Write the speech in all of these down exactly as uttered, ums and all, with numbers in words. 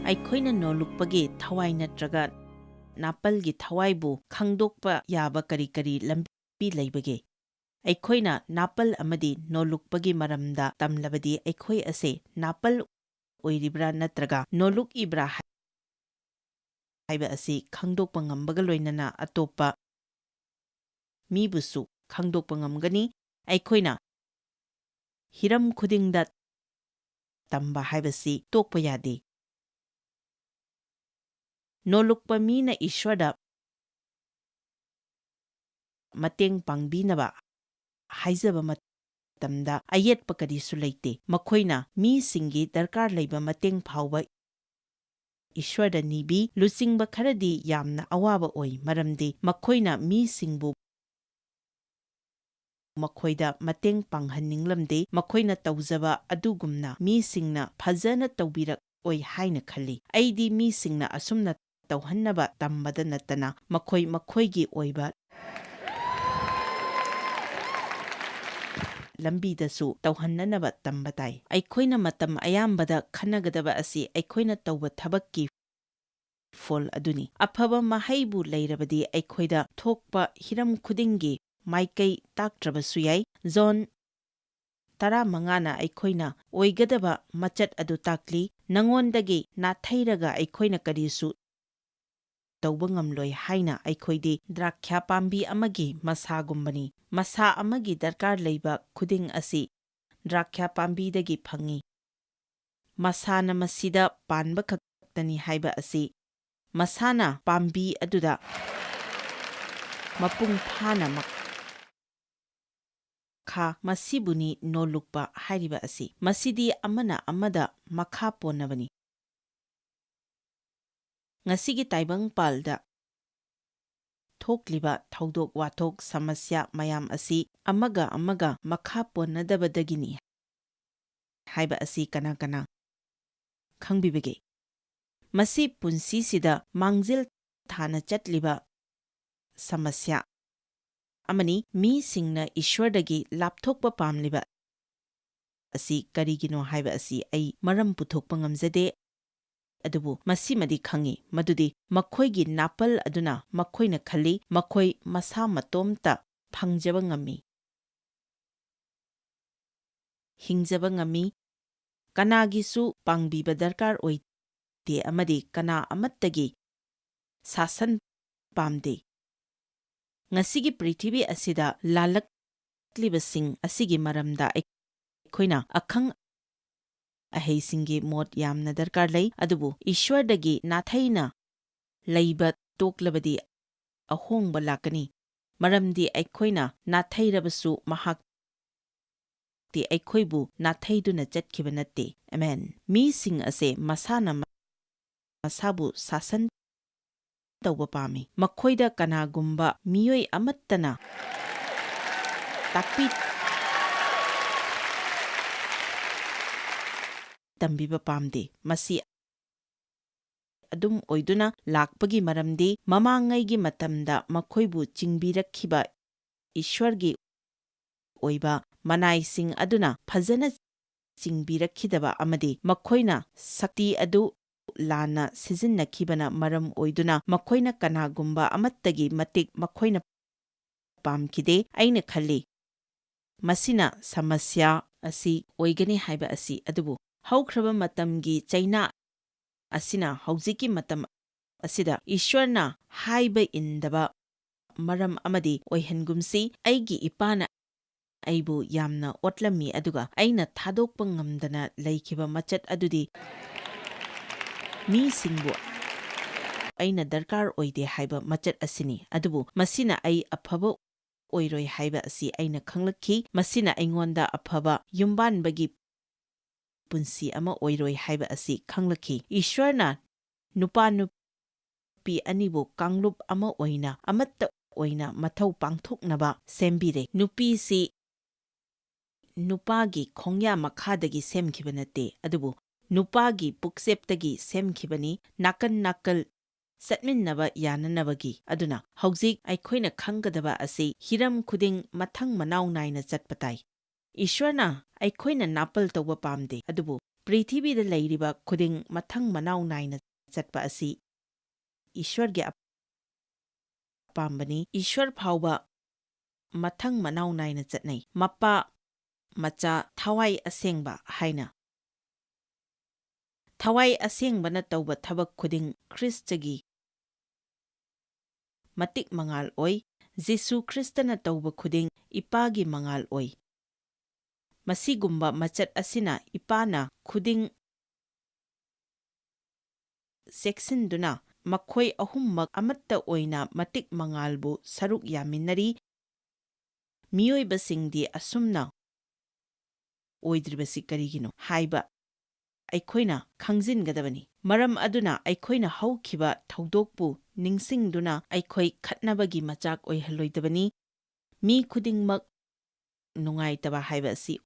ꯑꯩꯈꯣꯏꯅ ꯅꯣꯜꯂꯨꯛꯄꯒꯤ ꯊꯋꯥꯏ ꯅꯠꯇ꯭ꯔꯒ ꯅꯥꯄꯜꯒꯤ ꯊꯋꯥꯏꯕꯨ ꯈꯪꯗꯣꯛꯄ ꯌꯥꯕ ꯀꯔꯤ ꯀꯔꯤ ꯂꯝꯕꯤ ꯂꯩꯕꯒꯦ? ꯑꯩꯈꯣꯏꯅ ꯅꯥꯄꯜ ꯑꯃꯗꯤ ꯅꯣꯜꯂꯨꯛꯄꯒꯤ ꯃꯔꯝꯗ ꯇꯝꯂꯕꯗꯤ ꯑꯩꯈꯣꯏ ꯑꯁꯦ ꯅꯥꯄꯜ ꯑꯣꯏꯔꯤꯕ꯭ꯔꯥ ꯅꯠꯇ꯭ꯔꯒ ꯅꯣꯜꯂꯨꯛꯏꯕ꯭ꯔꯥ ꯍꯥꯏꯕ ꯑꯁꯤ ꯈꯪꯗꯣꯛꯄ ꯉꯝꯕꯒ ꯂꯣꯏꯅꯅ ꯑꯇꯣꯞꯄ ꯃꯤꯕꯨꯁꯨ ꯈꯪꯗꯣꯛꯄ ꯉꯝꯒꯅꯤ꯫ ꯑꯩꯈꯣꯏꯅ ꯍꯤꯔꯝ ꯈꯨꯗꯤꯡꯗ ꯇꯝꯕ ꯍꯥꯏꯕꯁꯤ ꯇꯣꯛꯄ ꯌꯥꯗꯦ꯫ ꯅꯣꯜꯂꯨꯛꯄ ꯃꯤꯅ ꯏꯁ꯭ꯋꯔꯗ ꯃꯇꯦꯡ ꯄꯥꯡꯕꯤꯅꯕ ꯍꯥꯏꯖꯕ ꯃꯇꯝꯗ ꯑꯌꯦꯠꯄ ꯀꯔꯤꯁꯨ ꯂꯩꯇꯦ꯫ ꯃꯈꯣꯏꯅ ꯃꯤꯁꯤꯡꯒꯤ ꯗꯔꯀꯥꯔ ꯂꯩꯕ ꯃꯇꯦꯡ ꯐꯥꯎꯕ ꯏꯁ꯭ꯋꯔꯗ ꯅꯤꯕꯤ꯫ ꯂꯨꯆꯤꯡꯕ ꯈꯔꯗꯤ ꯌꯥꯝꯅ ꯑꯋꯥꯕ ꯑꯣꯏ, ꯃꯔꯝꯗꯤ ꯃꯈꯣꯏꯅ ꯃꯤꯁꯤꯡꯕꯨ ꯃꯈꯣꯏꯗ ꯃꯇꯦꯡ ꯄꯥꯡꯍꯟꯅꯤꯡꯂꯝꯗꯦ꯫ ꯃꯈꯣꯏꯅ ꯇꯧꯖꯕ ꯑꯗꯨꯒꯨꯝꯅ ꯃꯤꯁꯤꯡꯅ ꯐꯖꯅ ꯇꯧꯕꯤꯔꯛꯑꯣꯏ ꯍꯥꯏꯅ ꯈꯜꯂꯤ꯫ ꯑꯩꯗꯤ ꯃꯤꯁꯤꯡꯅ ꯑꯁꯨꯝꯅ ꯇꯧꯍꯟꯅꯕ ꯇꯝꯕꯗ ꯅꯠꯇꯅ ꯃꯈꯣꯏ ꯃꯈꯣꯏꯒꯤ ꯑꯣꯏꯕ ꯂꯝꯕꯤꯗꯁꯨ ꯇꯧꯍꯟꯅꯅꯕ ꯇꯝꯕ ꯇꯥꯏ꯫ ꯑꯩꯈꯣꯏꯅ ꯃꯇꯝ ꯑꯌꯥꯝꯕꯗ ꯈꯟꯅꯒꯗꯕ ꯑꯁꯤ ꯑꯩꯈꯣꯏꯅ ꯇꯧꯕ ꯊꯕꯛꯀꯤ ꯐꯣꯜ ꯑꯗꯨꯅꯤ꯫ ꯑꯐꯕ ꯃꯍꯩꯕꯨ ꯂꯩꯔꯕꯗꯤ ꯑꯩꯈꯣꯏꯗ ꯊꯣꯛꯄ ꯍꯤꯔꯝ ꯈꯨꯗꯤꯡꯒꯤ ꯃꯥꯏꯀꯩ ꯇꯥꯛꯇ꯭ꯔꯕꯁꯨ ꯌꯥꯏ꯫ ꯖꯣꯟ ꯇꯔꯥꯃꯉꯥꯅ ꯑꯩꯈꯣꯏꯅ ꯑꯣꯏꯒꯗꯕ ꯃꯆꯠ ꯑꯗꯨ ꯇꯥꯛꯂꯤ, "ꯅꯉꯣꯟꯗꯒꯤ ꯅꯥꯊꯩꯔꯒ ꯑꯩꯈꯣꯏꯅ ꯀꯔꯤꯁꯨ ꯇꯧꯕ ꯉꯝꯂꯣꯏ" ꯍꯥꯏꯅ꯫ ꯑꯩꯈꯣꯏꯗꯤ ꯗ꯭ꯔꯥꯛꯁꯥ ꯄꯥꯝꯕꯤ ꯑꯃꯒꯤ ꯃꯁꯥꯒꯨꯝꯕꯅꯤ꯫ ꯃꯁꯥ ꯑꯃꯒꯤ ꯗꯔꯀꯥꯔ ꯂꯩꯕ ꯈꯨꯗꯤꯡ ꯑꯁꯤ ꯗ꯭ꯔꯥꯛꯁꯥ ꯄꯥꯝꯕꯤꯗꯒꯤ ꯐꯪꯏ꯫ ꯃꯁꯥꯅ ꯃꯁꯤꯗ ꯄꯥꯟꯕ ꯈꯛꯇꯅꯤ ꯍꯥꯏꯕ ꯑꯁꯤ ꯃꯁꯥꯅ ꯄꯥꯝꯕꯤ ꯑꯗꯨꯗ ꯃꯄꯨꯡ ꯐꯥꯅ ꯃꯈꯥ, ꯃꯁꯤꯕꯨꯅꯤ ꯅꯣꯜꯂꯨꯛꯄ ꯍꯥꯏꯔꯤꯕ ꯑꯁꯤ꯫ ꯃꯁꯤꯗꯤ ꯑꯃꯅ ꯑꯃꯗ ꯃꯈꯥ ꯄꯣꯟꯅꯕꯅꯤ꯫ ꯉꯁꯤꯒꯤ ꯇꯥꯏꯕꯪ ꯄꯥꯜꯗ ꯊꯣꯛꯂꯤꯕ ꯊꯧꯗꯣꯛ ꯋꯥꯊꯣꯛ ꯁꯃꯁ꯭ꯌꯥ ꯃꯌꯥꯝ ꯑꯁꯤ ꯑꯃꯒ ꯑꯃꯒ ꯃꯈꯥ ꯄꯣꯟꯅꯗꯕꯗꯒꯤꯅꯤ ꯍꯥꯏꯕ ꯑꯁꯤ ꯀꯅꯥ ꯀꯅꯥ ꯈꯪꯕꯤꯕꯒꯦ? ꯃꯁꯤ ꯄꯨꯟꯁꯤꯁꯤꯗ ꯃꯥꯡꯖꯤꯜ ꯊꯥꯅ ꯆꯠꯂꯤꯕ ꯁꯃꯁ꯭ꯌꯥ ꯑꯃꯅꯤ꯫ ꯃꯤꯁꯤꯡꯅ ꯏꯁ꯭ꯋꯔꯗꯒꯤ ꯂꯥꯞꯊꯣꯛꯄ ꯄꯥꯝꯂꯤꯕ ꯑꯁꯤ ꯀꯔꯤꯒꯤꯅꯣ ꯍꯥꯏꯕ ꯑꯁꯤ ꯑꯩ ꯃꯔꯝ ꯄꯨꯊꯣꯛꯄ ꯉꯝꯖꯗꯦ꯫ ꯑꯗꯨꯕꯨ ꯃꯁꯤꯃꯗꯤ ꯈꯪꯏ, ꯃꯗꯨꯗꯤ ꯃꯈꯣꯏꯒꯤ ꯅꯥꯄꯜ ꯑꯗꯨꯅ ꯃꯈꯣꯏꯅ ꯈꯜꯂꯤ ꯃꯈꯣꯏ ꯃꯁꯥ ꯃꯇꯣꯝꯇ ꯐꯪꯖꯕ ꯉꯝꯃꯤ, ꯍꯤꯡꯖꯕ ꯉꯝꯃꯤ, ꯀꯅꯥꯒꯤꯁꯨ ꯄꯥꯡꯕꯤꯕ ꯗꯔꯀꯥꯔ ꯑꯣꯏꯗꯦ ꯑꯃꯗꯤ ꯀꯅꯥ ꯑꯃꯠꯇꯒꯤ ꯁꯥꯁꯟ ꯄꯥꯝꯗꯦ꯫ ꯉꯁꯤꯒꯤ ꯄ꯭ꯔꯤꯊꯤꯕꯤ ꯑꯁꯤꯗ ꯂꯥꯜꯂꯛꯂꯤꯕꯁꯤꯡ ꯑꯁꯤꯒꯤ ꯃꯔꯝꯗ ꯑꯩꯈꯣꯏꯅ ꯑꯈꯪ ꯑꯍꯩꯁꯤꯡꯒꯤ ꯃꯣꯠ ꯌꯥꯝꯅ ꯗꯔꯀꯥꯔ ꯂꯩ, ꯑꯗꯨꯕꯨ ꯏꯁ꯭ꯋꯔꯗꯒꯤ ꯅꯥꯊꯩꯅ ꯂꯩꯕ ꯇꯣꯛꯂꯕꯗꯤ ꯑꯍꯣꯡꯕ ꯂꯥꯛꯀꯅꯤ, ꯃꯔꯝꯗꯤ ꯑꯩꯈꯣꯏꯅ ꯅꯥꯊꯩꯔꯕꯁꯨ ꯃꯍꯥꯛꯇꯤ ꯑꯩꯈꯣꯏꯕꯨ ꯅꯥꯊꯩꯗꯨꯅ ꯆꯠꯈꯤꯕ ꯅꯠꯇꯦ꯫ ꯑꯃꯦꯟ꯫ ꯃꯤꯁꯤꯡ ꯑꯁꯦ ꯃꯁꯥꯅ ꯃꯁꯥꯕꯨ ꯁꯥꯁꯟ ꯇꯧꯕ ꯄꯥꯝꯃꯤ꯫ ꯃꯈꯣꯏꯗ ꯀꯅꯥꯒꯨꯝꯕ ꯃꯤꯑꯣꯏ ꯑꯃꯠꯇꯅ ꯇꯥꯛꯄꯤ ꯇꯝꯕꯤꯕ ꯄꯥꯝꯗꯦ꯫ ꯃꯁꯤ ꯑꯗꯨꯝ ꯑꯣꯏꯗꯨꯅ ꯂꯥꯛꯄꯒꯤ ꯃꯔꯝꯗꯤ ꯃꯃꯥꯡꯉꯩꯒꯤ ꯃꯇꯝꯗ ꯃꯈꯣꯏꯕꯨ ꯆꯤꯡꯕꯤꯔꯛꯈꯤꯕ ꯏꯁ꯭ꯋꯔꯒꯤ ꯑꯣꯏꯕ ꯃꯅꯥꯏꯁꯤꯡ ꯑꯗꯨꯅ ꯐꯖꯅ ꯆꯤꯡꯕꯤꯔꯛꯈꯤꯗꯕ ꯑꯃꯗꯤ ꯃꯈꯣꯏꯅ ꯁꯛꯇꯤ ꯑꯗꯨ ꯂꯥꯟꯅ ꯁꯤꯖꯤꯟꯅꯈꯤꯕꯅ ꯃꯔꯝ ꯑꯣꯏꯗꯨꯅ ꯃꯈꯣꯏꯅ ꯀꯅꯥꯒꯨꯝꯕ ꯑꯃꯠꯇꯒꯤ ꯃꯇꯤꯛ ꯃꯈꯣꯏꯅ ꯄꯥꯝꯈꯤꯗꯦ꯫ ꯑꯩꯅ ꯈꯜꯂꯤ, ꯃꯁꯤꯅ ꯁꯃꯁ꯭ꯌꯥ ꯑꯁꯤ ꯑꯣꯏꯒꯅꯤ ꯍꯥꯏꯕ ꯑꯁꯤ꯫ ꯑꯗꯨꯕꯨ ꯍꯧꯈ꯭ꯔꯕ ꯃꯇꯝꯒꯤ ꯆꯩꯅꯥ ꯑꯁꯤꯅ ꯍꯧꯖꯤꯛꯀꯤ ꯃꯇꯝ ꯑꯁꯤꯗ ꯏꯁ꯭ꯋꯔꯅ ꯍꯥꯏꯕ ꯏꯟꯗꯕ ꯃꯔꯝ ꯑꯃꯗꯤ ꯑꯣꯏꯍꯟꯒꯨꯝꯁꯤ, ꯑꯩꯒꯤ ꯏꯄꯥꯅ ꯑꯩꯕꯨ ꯌꯥꯝꯅ ꯑꯣꯠꯂꯝꯃꯤ, ꯑꯗꯨꯒ ꯑꯩꯅ ꯊꯥꯗꯣꯛꯄ ꯉꯝꯗꯅ ꯂꯩꯈꯤꯕ ꯃꯆꯠ ꯑꯗꯨꯗꯤ ꯃꯤꯁꯤꯡꯕꯨ ꯑꯩꯅ ꯗꯔꯀꯥꯔ ꯑꯣꯏꯗꯦ ꯍꯥꯏꯕ ꯃꯆꯠ ꯑꯁꯤꯅꯤ꯫ ꯑꯗꯨꯕꯨ ꯃꯁꯤꯅ ꯑꯩ ꯑꯐꯕ ꯑꯣꯏꯔꯣꯏ ꯍꯥꯏꯕ ꯑꯁꯤ ꯑꯩꯅ ꯈꯪꯂꯛꯈꯤ꯫ ꯃꯁꯤꯅ ꯑꯩꯉꯣꯟꯗ ꯑꯐꯕ ꯌꯨꯝꯕꯥꯟꯕꯒꯤ ꯄꯨꯟꯁꯤ ꯑꯃ ꯑꯣꯏꯔꯣꯏ ꯍꯥꯏꯕ ꯑꯁꯤ ꯈꯪꯂꯛꯈꯤ꯫ ꯏꯁ꯭ꯋꯔꯅ ꯅꯨꯄꯥ ꯅꯨꯄꯤ ꯑꯅꯤꯕꯨ ꯀꯥꯡꯂꯨꯞ ꯑꯃ ꯑꯣꯏꯅ, ꯑꯃꯠꯇ ꯑꯣꯏꯅ ꯃꯊꯧ ꯄꯥꯡꯊꯣꯛꯅꯕ ꯁꯦꯝꯕꯤꯔꯦ꯫ ꯅꯨꯄꯤꯁꯤ ꯅꯨꯄꯥꯒꯤ ꯈꯣꯡꯌꯥ ꯃꯈꯥꯗꯒꯤ ꯁꯦꯝꯈꯤꯕ ꯅꯠꯇꯦ, ꯑꯗꯨꯕꯨ ꯅꯨꯄꯥꯒꯤ ꯄꯨꯛꯆꯦꯞꯇꯒꯤ ꯁꯦꯝꯈꯤꯕꯅꯤ, ꯅꯥꯀꯟ ꯅꯥꯀꯜ ꯆꯠꯃꯤꯟꯅꯕ ꯌꯥꯅꯅꯕꯒꯤ꯫ ꯑꯗꯨꯅ ꯍꯧꯖꯤꯛ ꯑꯩꯈꯣꯏꯅ ꯈꯪꯒꯗꯕ ꯑꯁꯤ ꯍꯤꯔꯝ ꯈꯨꯗꯤꯡ ꯃꯊꯪ ꯃꯅꯥꯎ ꯅꯥꯏꯅ ꯆꯠꯄ ꯇꯥꯏ꯫ ꯏꯁ꯭ꯋꯔꯅ ꯑꯩꯈꯣꯏꯅ ꯅꯥꯄꯜ ꯇꯧꯕ ꯄꯥꯝꯗꯦ, ꯑꯗꯨꯕꯨ ꯄ꯭ꯔꯤꯊꯤꯕꯤꯗ ꯂꯩꯔꯤꯕ ꯈꯨꯗꯤꯡ ꯃꯊꯪ ꯃꯅꯥꯎ ꯅꯥꯏꯅ ꯆꯠꯄ ꯑꯁꯤ ꯏꯁ꯭ꯋꯔꯒꯤ ꯑꯄꯥꯝꯕꯅꯤ꯫ ꯏꯁ꯭ꯋꯔ ꯐꯥꯎꯕ ꯃꯊꯪ ꯃꯅꯥꯎ ꯅꯥꯏꯅ ꯆꯠꯅꯩ꯫ ꯃꯄꯥ, ꯃꯆꯥ, ꯊꯋꯥꯏ ꯑꯁꯦꯡꯕ ꯍꯥꯏꯅ꯫ ꯊꯋꯥꯏ ꯑꯁꯦꯡꯕꯅ ꯇꯧꯕ ꯊꯕꯛ ꯈꯨꯗꯤꯡ ꯈ꯭ꯔꯤꯁꯇꯒꯤ ꯃꯇꯤꯛ ꯃꯉꯥꯜ ꯑꯣꯏ꯫ ꯖꯤꯁꯨ ꯈ꯭ꯔꯤꯁꯇꯅ ꯇꯧꯕ ꯈꯨꯗꯤꯡ ꯏꯄꯥꯒꯤ ꯃꯉꯥꯜ ꯑꯣꯏ꯫ ꯃꯁꯤꯒꯨꯝꯕ ꯃꯆꯠ ꯑꯁꯤꯅ ꯏꯄꯥꯅ ꯈꯨꯗꯤꯡ ꯆꯦꯛꯁꯤꯟꯗꯨꯅ ꯃꯈꯣꯏ ꯑꯍꯨꯝꯃꯛ ꯑꯃꯠꯇ ꯑꯣꯏꯅ ꯃꯇꯤꯛ ꯃꯉꯥꯜꯕꯨ ꯁꯔꯨꯛ ꯌꯥꯃꯤꯟꯅꯔꯤ꯫ ꯃꯤꯑꯣꯏꯕꯁꯤꯡꯗꯤ ꯑꯁꯨꯝꯅ ꯑꯣꯏꯗ꯭ꯔꯤꯕꯁꯤ ꯀꯔꯤꯒꯤꯅꯣ ꯍꯥꯏꯕ ꯑꯩꯈꯣꯏꯅ ꯈꯪꯖꯤꯟꯒꯗꯕꯅꯤ꯫ ꯃꯔꯝ ꯑꯗꯨꯅ ꯑꯩꯈꯣꯏꯅ ꯍꯧꯈꯤꯕ ꯊꯧꯗꯣꯛꯄꯨ ꯅꯤꯡꯁꯤꯡꯗꯨꯅ ꯑꯩꯈꯣꯏ ꯈꯠꯅꯕꯒꯤ ꯃꯆꯥꯛ ꯑꯣꯏꯍꯜꯂꯣꯏꯗꯕꯅꯤ꯫ ꯃꯤ ꯈꯨꯗꯤꯡꯃꯛ ꯅꯨꯡꯉꯥꯏꯇꯕ ꯍꯥꯏꯕ ꯑꯁꯤ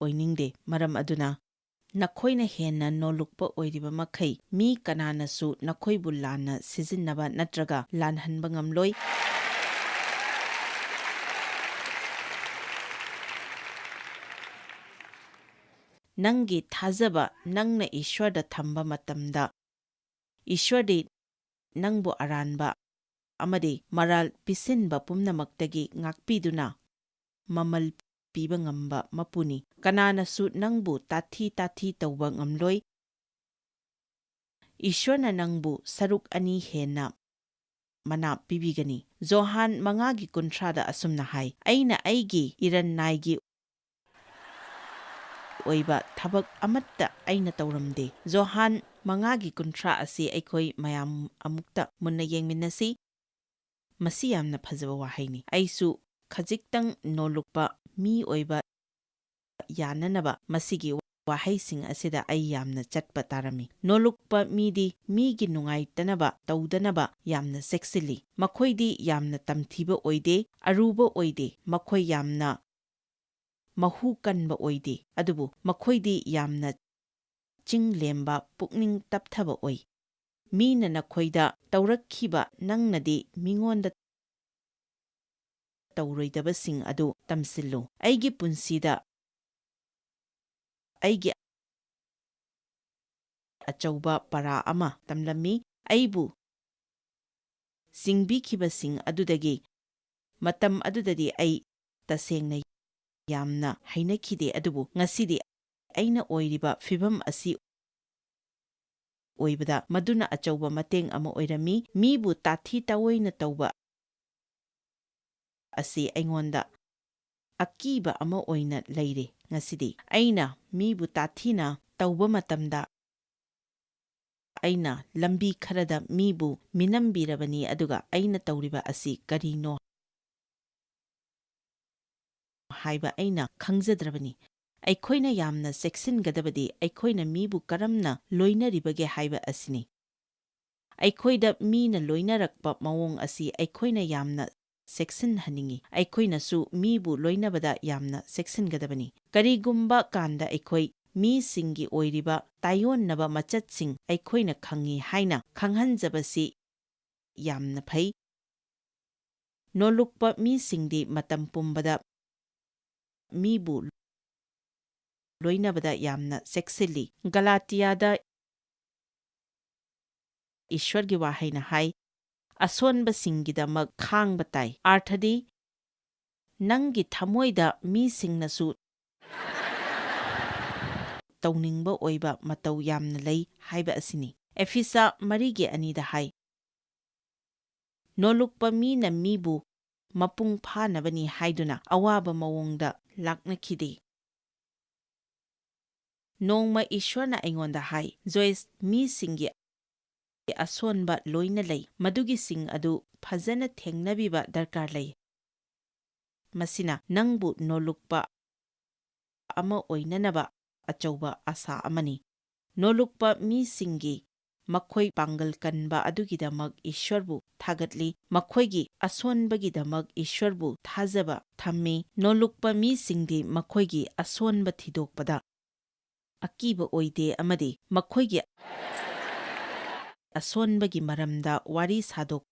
ꯑꯣꯏꯅꯤꯡꯗꯦ꯫ ꯃꯔꯝ ꯑꯗꯨꯅ ꯅꯈꯣꯏꯅ ꯍꯦꯟꯅ ꯅꯣꯜꯂꯨꯛꯄ ꯑꯣꯏꯔꯤꯕ ꯃꯈꯩ, ꯃꯤ ꯀꯅꯥꯅꯁꯨ ꯅꯈꯣꯏꯕꯨ ꯂꯥꯟꯅ ꯁꯤꯖꯤꯟꯅꯕ ꯅꯠꯇ꯭ꯔꯒ ꯂꯥꯟꯍꯟꯕ ꯉꯝꯂꯣꯏ꯫ ꯅꯪꯒꯤ ꯊꯥꯖꯕ ꯅꯪꯅ ꯏꯁ꯭ꯋꯔꯗ ꯊꯝꯕ ꯃꯇꯝꯗ, ꯏꯁ꯭ꯋꯔꯗꯤ ꯅꯪꯕꯨ ꯑꯔꯥꯟꯕ ꯑꯃꯗꯤ ꯃꯔꯥꯜ ꯄꯤꯁꯤꯟꯕ ꯄꯨꯝꯅꯃꯛꯇꯒꯤ ꯉꯥꯛꯄꯤꯗꯨꯅ ꯃꯃꯜ ꯄꯤꯕ ꯉꯝꯕ ꯃꯄꯨꯅꯤ꯫ ꯀꯅꯥꯅꯁꯨ ꯅꯪꯕꯨ ꯇꯥꯊꯤ ꯇꯥꯊꯤ ꯇꯧꯕ ꯉꯝꯂꯣꯏ꯫ ꯏꯁ꯭ꯋꯔꯅ ꯅꯪꯕꯨ ꯁꯔꯨꯛ ꯑꯅꯤ ꯍꯦꯟꯅ ꯃꯅꯥ ꯄꯤꯕꯤꯒꯅꯤ꯫ ꯖꯣꯍꯥꯟ ꯃꯉꯥꯒꯤ ꯀꯨꯟꯊ꯭ꯔꯥꯗ ꯑꯁꯨꯝꯅ ꯍꯥꯏ, "ꯑꯩꯅ ꯑꯩꯒꯤ ꯏꯔꯟ ꯅꯥꯏꯒꯤ ꯑꯣꯏꯕ ꯊꯕꯛ ꯑꯃꯠꯇ ꯑꯩꯅ ꯇꯧꯔꯝꯗꯦ"꯫ ꯖꯣꯍꯥꯟ ꯃꯉꯥꯒꯤ ꯀꯨꯟꯊ꯭ꯔꯥ ꯑꯁꯤ ꯑꯩꯈꯣꯏ ꯃꯌꯥꯝ ꯑꯃꯨꯛꯇ ꯃꯨꯟꯅ ꯌꯦꯡꯃꯤꯟꯅꯁꯤ꯫ ꯃꯁꯤ ꯌꯥꯝꯅ ꯐꯖꯕ ꯋꯥꯍꯩꯅꯤ꯫ ꯑꯩꯁꯨ ꯈꯖꯤꯛꯇꯪ ꯅꯣꯜꯂꯨꯛꯄ ꯃꯤ ꯑꯣꯏꯕ ꯌꯥꯅꯅꯕ ꯃꯁꯤꯒꯤ ꯋꯥꯍꯩꯁꯤꯡ ꯑꯁꯤꯗ ꯑꯩ ꯌꯥꯝꯅ ꯆꯠꯄ ꯇꯥꯔꯝꯃꯤ꯫ ꯅꯣꯜꯂꯨꯛꯄ ꯃꯤꯗꯤ ꯃꯤꯒꯤ ꯅꯨꯡꯉꯥꯏꯇꯅꯕ ꯇꯧꯗꯅꯕ ꯌꯥꯝꯅ ꯆꯦꯛꯁꯤꯜꯂꯤ꯫ ꯃꯈꯣꯏꯗꯤ ꯌꯥꯝꯅ ꯇꯝꯊꯤꯕ ꯑꯣꯏꯗꯦ, ꯑꯔꯨꯕ ꯑꯣꯏꯗꯦ, ꯃꯈꯣꯏ ꯌꯥꯝꯅ ꯃꯍꯨ ꯀꯟꯕ ꯑꯣꯏꯗꯦ, ꯑꯗꯨꯕꯨ ꯃꯈꯣꯏꯗꯤ ꯌꯥꯝꯅ ꯆꯤꯡ ꯂꯦꯝꯕ, ꯄꯨꯛꯅꯤꯡ ꯇꯞꯊꯕ ꯑꯣꯏ꯫ ꯃꯤꯅ ꯅꯈꯣꯏꯗ ꯇꯧꯔꯛꯈꯤꯕ ꯅꯪꯅꯗꯤ ꯃꯤꯉꯣꯟꯗ ꯇꯧꯔꯣꯏꯗꯕꯁꯤꯡ ꯑꯗꯨ ꯇꯝꯁꯤꯜꯂꯨ꯫ ꯑꯩꯒꯤ ꯄꯨꯟꯁꯤꯗ ꯑꯩꯒꯤ ꯑꯆꯧꯕ ꯄꯥꯔꯥ ꯑꯃ ꯇꯝꯂꯝꯃꯤ꯫ ꯑꯩꯕꯨ ꯆꯤꯡꯕꯤꯈꯤꯕꯁꯤꯡ ꯑꯗꯨꯗꯒꯤ ꯃꯇꯝ ꯑꯗꯨꯗꯗꯤ ꯑꯩ ꯇꯁꯦꯡꯅ ꯌꯥꯝꯅ ꯍꯩꯅꯈꯤꯗꯦ, ꯑꯗꯨꯕꯨ ꯉꯁꯤꯗꯤ ꯑꯩꯅ ꯑꯣꯏꯔꯤꯕ ꯐꯤꯚꯝ ꯑꯁꯤ ꯑꯣꯏꯕꯗ ꯃꯗꯨꯅ ꯑꯆꯧꯕ ꯃꯇꯦꯡ ꯑꯃ ꯑꯣꯏꯔꯝꯃꯤ꯫ ꯃꯤꯕꯨ ꯇꯥꯊꯤ ꯇꯥꯑꯣꯏꯅ ꯇꯧꯕ ꯑꯁꯤ ꯑꯩꯉꯣꯟꯗ ꯑꯀꯤꯕ ꯑꯃ ꯑꯣꯏꯅ ꯂꯩꯔꯦ꯫ ꯉꯁꯤꯗꯤ ꯑꯩꯅ ꯃꯤꯕꯨ ꯇꯥꯊꯤꯅ ꯇꯧꯕ ꯃꯇꯝꯗ, ꯑꯩꯅ ꯂꯝꯕꯤ ꯈꯔꯗ ꯃꯤꯕꯨ ꯃꯤꯅꯝꯕꯤꯔꯕꯅꯤ, ꯑꯗꯨꯒ ꯑꯩꯅ ꯇꯧꯔꯤꯕ ꯑꯁꯤ ꯀꯔꯤꯅꯣ ꯍꯥꯏꯕ ꯑꯩꯅ ꯈꯪꯖꯗ꯭ꯔꯕꯅꯤ꯫ ꯑꯩꯈꯣꯏꯅ ꯌꯥꯝꯅ ꯆꯦꯛꯁꯤꯟꯒꯗꯕꯗꯤ ꯑꯩꯈꯣꯏꯅ ꯃꯤꯕꯨ ꯀꯔꯝꯅ ꯂꯣꯏꯅꯔꯤꯕꯒꯦ ꯍꯥꯏꯕ ꯑꯁꯤꯅꯤ꯫ ꯑꯩꯈꯣꯏꯗ ꯃꯤꯅ ꯂꯣꯏꯅꯔꯛꯄ ꯃꯑꯣꯡ ꯑꯁꯤ ꯑꯩꯈꯣꯏꯅ ꯌꯥꯝꯅ ꯆꯦꯛꯁꯤꯟꯍꯟꯅꯤꯡꯏ꯫ ꯑꯩꯈꯣꯏꯅꯁꯨ ꯃꯤꯕꯨ ꯂꯣꯏꯅꯕꯗ ꯌꯥꯝꯅ ꯆꯦꯛꯁꯤꯟꯒꯗꯕꯅꯤ꯫ ꯀꯔꯤꯒꯨꯝꯕ ꯀꯥꯟꯗ ꯑꯩꯈꯣꯏ ꯃꯤꯁꯤꯡꯒꯤ ꯑꯣꯏꯔꯤꯕ ꯇꯥꯏꯑꯣꯟꯅꯕ ꯃꯆꯠꯁꯤꯡ ꯑꯩꯈꯣꯏꯅ ꯈꯪꯏ ꯍꯥꯏꯅ ꯈꯪꯍꯟꯖꯕꯁꯤ ꯌꯥꯝꯅ ꯐꯩ꯫ ꯅꯣꯂꯨꯛꯄ ꯃꯤꯁꯤꯡꯗꯤ ꯃꯇꯝ ꯄꯨꯝꯕꯗ ꯃꯤꯕꯨ ꯂꯣꯏꯅꯕꯗ ꯌꯥꯝꯅ ꯆꯦꯛꯁꯤꯜꯂꯤ꯫ ꯒꯂꯥꯇꯤꯌꯥꯗ ꯏꯁ꯭ꯋꯔꯒꯤ ꯋꯥꯍꯩꯅ ꯍꯥꯏ, "ꯑꯁꯣꯟꯕꯁꯤꯡꯒꯤꯗꯃꯛ ꯈꯥꯡꯕ ꯇꯥꯏ"꯫ ꯑꯥꯔꯊꯗꯤ, ꯅꯪꯒꯤ ꯊꯃꯣꯏꯗ ꯃꯤꯁꯤꯡꯅꯁꯨ ꯇꯧꯅꯤꯡꯕ ꯑꯣꯏꯕ ꯃꯇꯧ ꯌꯥꯝꯅ ꯂꯩ ꯍꯥꯏꯕ ꯑꯁꯤꯅꯤ꯫ ꯑꯦꯐꯤꯁꯥ ꯃꯔꯤꯒꯤ ꯑꯅꯤꯗ ꯍꯥꯏ, "ꯅꯣꯂꯨꯛꯄ ꯃꯤꯅ ꯃꯤꯕꯨ ꯃꯄꯨꯡ ꯐꯥꯅꯕꯅꯤ ꯍꯥꯏꯗꯨꯅ ꯑꯋꯥꯕ ꯃꯑꯣꯡꯗ ꯂꯥꯛꯅꯈꯤꯗꯦ"꯫ ꯅꯣꯡꯃ ꯏꯁ꯭ꯋꯔꯅ ꯑꯩꯉꯣꯟꯗ ꯍꯥꯏ, "ꯖꯣꯏꯁ, ꯃꯤꯁꯤꯡꯒꯤ ꯑꯁꯣꯟꯕ ꯂꯣꯏꯅ ꯂꯩ, ꯃꯗꯨꯒꯤꯁꯤꯡ ꯑꯗꯨ ꯐꯖꯅ ꯊꯦꯡꯅꯕꯤꯕ ꯗꯔꯀꯥꯔ ꯂꯩ꯫ ꯃꯁꯤꯅ ꯅꯪꯕꯨ ꯅꯣꯂꯨꯛꯄ ꯑꯃ ꯑꯣꯏꯅꯅꯕ ꯑꯆꯧꯕ ꯑꯥꯁꯥ ꯑꯃꯅꯤ"꯫ ꯅꯣꯂꯨꯛꯄ ꯃꯤꯁꯤꯡꯒꯤ ꯃꯈꯣꯏ ꯄꯥꯡꯒꯜ ꯀꯟꯕ ꯑꯗꯨꯒꯤꯗꯃꯛ ꯏꯁ꯭ꯋꯔꯕꯨ ꯊꯥꯒꯠꯂꯤ, ꯃꯈꯣꯏꯒꯤ ꯑꯁꯣꯟꯕꯒꯤꯗꯃꯛ ꯏꯁ꯭ꯋꯔꯕꯨ ꯊꯥꯖꯕ ꯊꯝꯃꯤ꯫ ꯅꯣꯂꯨꯛꯄ ꯃꯤꯁꯤꯡꯗꯤ ꯃꯈꯣꯏꯒꯤ ꯑꯁꯣꯟꯕ ꯊꯤꯗꯣꯛꯄꯗ ꯑꯀꯤꯕ ꯑꯣꯏꯗꯦ ꯑꯃꯗꯤ ꯃꯈꯣꯏꯒꯤ ꯑꯁꯣꯟꯕꯒꯤ ꯃꯔꯝꯗ ꯋꯥꯔꯤ ꯁꯥꯗꯣꯛ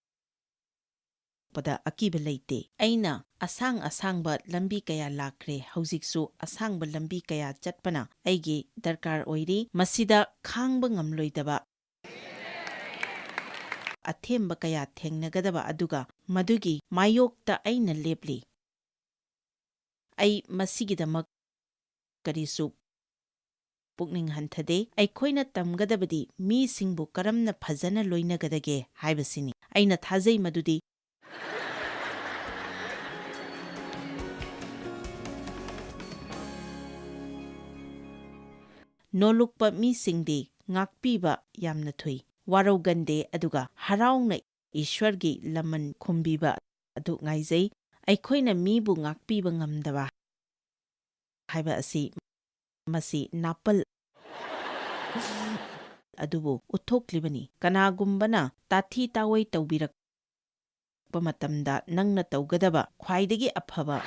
ꯄꯗ ꯑꯀꯤꯕ ꯂꯩꯇꯦ꯫ ꯑꯩꯅ ꯑꯁꯥꯡ ꯑꯁꯥꯡꯕ ꯂꯝꯕꯤ ꯀꯌꯥ ꯂꯥꯛꯈ꯭ꯔꯦ, ꯍꯧꯖꯤꯛꯁꯨ ꯑꯁꯥꯡꯕ ꯂꯝꯕꯤ ꯀꯌꯥ ꯆꯠꯄꯅ ꯑꯩꯒꯤ ꯗꯔꯀꯥꯔ ꯑꯣꯏꯔꯤ꯫ ꯃꯁꯤꯗ ꯈꯥꯡꯕ ꯉꯝꯂꯣꯏꯗꯕ ꯑꯊꯦꯝꯕ ꯀꯌꯥ ꯊꯦꯡꯅꯒꯗꯕ, ꯑꯗꯨꯒ ꯃꯗꯨꯒꯤ ꯃꯥꯌꯣꯛꯇ ꯑꯩꯅ ꯂꯦꯞꯂꯤ꯫ ꯑꯩ ꯃꯁꯤꯒꯤꯗꯃꯛ ꯀꯔꯤꯁꯨ ꯄꯨꯛꯅꯤꯡ ꯍꯟꯊꯗꯦ꯫ ꯑꯩꯈꯣꯏꯅ ꯇꯝꯒꯗꯕꯗꯤ ꯃꯤꯁꯤꯡꯕꯨ ꯀꯔꯝꯅ ꯐꯖꯅ ꯂꯣꯏꯅꯒꯗꯒꯦ ꯍꯥꯏꯕꯁꯤꯅꯤ꯫ ꯑꯩꯅ ꯊꯥꯖꯩ ꯃꯗꯨꯗꯤ ꯅꯣꯂꯨꯛꯄ ꯃꯤꯁꯤꯡꯗꯤ ꯉꯥꯛꯄꯤꯕ ꯌꯥꯝꯅ ꯊꯨꯏ, ꯋꯥꯔꯧꯒꯟꯗꯦ, ꯑꯗꯨꯒ ꯍꯔꯥꯎꯅ ꯏꯁ꯭ꯋꯔꯒꯤ ꯂꯃꯟ ꯈꯨꯝꯕꯤꯕ ꯑꯗꯨ ꯉꯥꯏꯖꯩ꯫ ꯑꯩꯈꯣꯏꯅ ꯃꯤꯕꯨ ꯉꯥꯛꯄꯤꯕ ꯉꯝꯗꯕ ꯍꯥꯏꯕ ꯑꯁꯤ ꯃꯁꯤ ꯅꯥꯄꯜ ꯑꯗꯨꯕꯨ ꯎꯠꯊꯣꯛꯂꯤꯕꯅꯤ꯫ ꯀꯅꯥꯒꯨꯝꯕꯅ ꯇꯥꯊꯤ ꯇꯥꯑꯣꯏ ꯇꯧꯕꯤꯔꯛꯄ ꯃꯇꯝꯗ, ꯅꯪꯅ ꯇꯧꯒꯗꯕ ꯈ꯭ꯋꯥꯏꯗꯒꯤ ꯑꯐꯕ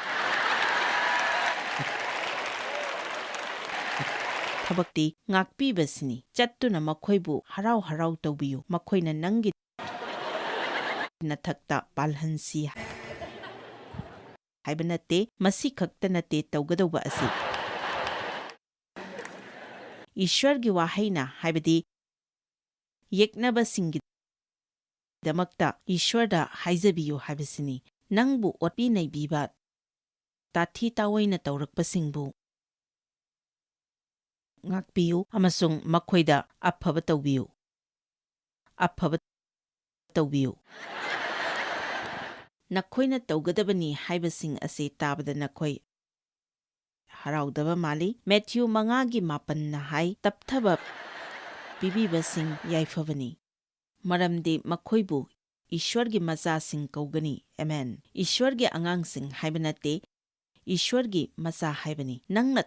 ꯊꯕꯛꯇꯤ ꯉꯥꯛꯄꯤꯕꯁꯤꯅꯤ꯫ ꯆꯠꯇꯨꯅ ꯃꯈꯣꯏꯕꯨ ꯍꯔꯥꯎ ꯍꯔꯥꯎ ꯇꯧꯕꯤꯌꯨ, ꯃꯈꯣꯏꯅ ꯅꯪꯒꯤ ꯅꯊꯛꯇ ꯄꯥꯜꯍꯟꯁꯤ ꯍꯥꯏꯕ ꯅꯠꯇꯦ꯫ ꯃꯁꯤ ꯈꯛꯇ ꯅꯠꯇꯦ ꯇꯧꯒꯗꯧꯕ ꯑꯁꯤ꯫ ꯏꯁ꯭ꯋꯔꯒꯤ ꯋꯥꯍꯩꯅ, ꯍꯥꯏꯕꯗꯤ ꯌꯦꯛꯅꯕꯁꯤꯡꯒꯤꯗꯃꯛꯇ ꯏꯁ꯭ꯋꯔꯗ ꯍꯥꯏꯖꯕꯤꯌꯨ ꯍꯥꯏꯕꯁꯤꯅꯤ꯫ ꯅꯪꯕꯨ ꯑꯣꯠꯄꯤ ꯅꯩꯕꯤꯕ, ꯇꯥꯊꯤ ꯇꯥꯑꯣꯏꯅ ꯇꯧꯔꯛꯄꯁꯤꯡꯕꯨ ꯉꯥꯛꯄꯤꯌꯨ ꯑꯃꯁꯨꯡ ꯃꯈꯣꯏꯗ ꯑꯐꯕ ꯇꯧꯕꯤꯌꯨ꯫ ꯑꯐꯕ ꯇꯧꯕꯤꯌꯨ꯫ ꯅꯈꯣꯏꯅ ꯇꯧꯒꯗꯕꯅꯤ ꯍꯥꯏꯕꯁꯤꯡ ꯑꯁꯤ ꯇꯥꯕꯗ ꯅꯈꯣꯏ ꯍꯔꯥꯎꯗꯕ ꯃꯥꯜꯂꯤ꯫ ꯃꯦꯊ꯭ꯌꯨ ꯃꯉꯥꯒꯤ ꯃꯥꯄꯟꯅ ꯍꯥꯏ, "ꯇꯞꯊꯕ ꯄꯤꯕꯤꯕꯁꯤꯡ ꯌꯥꯏꯐꯕꯅꯤ, ꯃꯔꯝꯗꯤ ꯃꯈꯣꯏꯕꯨ ꯏꯁ꯭ꯋꯔꯒꯤ ꯃꯆꯥꯁꯤꯡ ꯀꯧꯒꯅꯤ꯫" ꯑꯦꯃꯦꯟ꯫ ꯏꯁ꯭ꯋꯔꯒꯤ ꯑꯉꯥꯡꯁꯤꯡ ꯍꯥꯏꯕ ꯅꯠꯇꯦ, ꯏꯁ꯭ꯋꯔꯒꯤ ꯃꯆꯥ ꯍꯥꯏꯕꯅꯤ꯫ ꯅꯪꯅ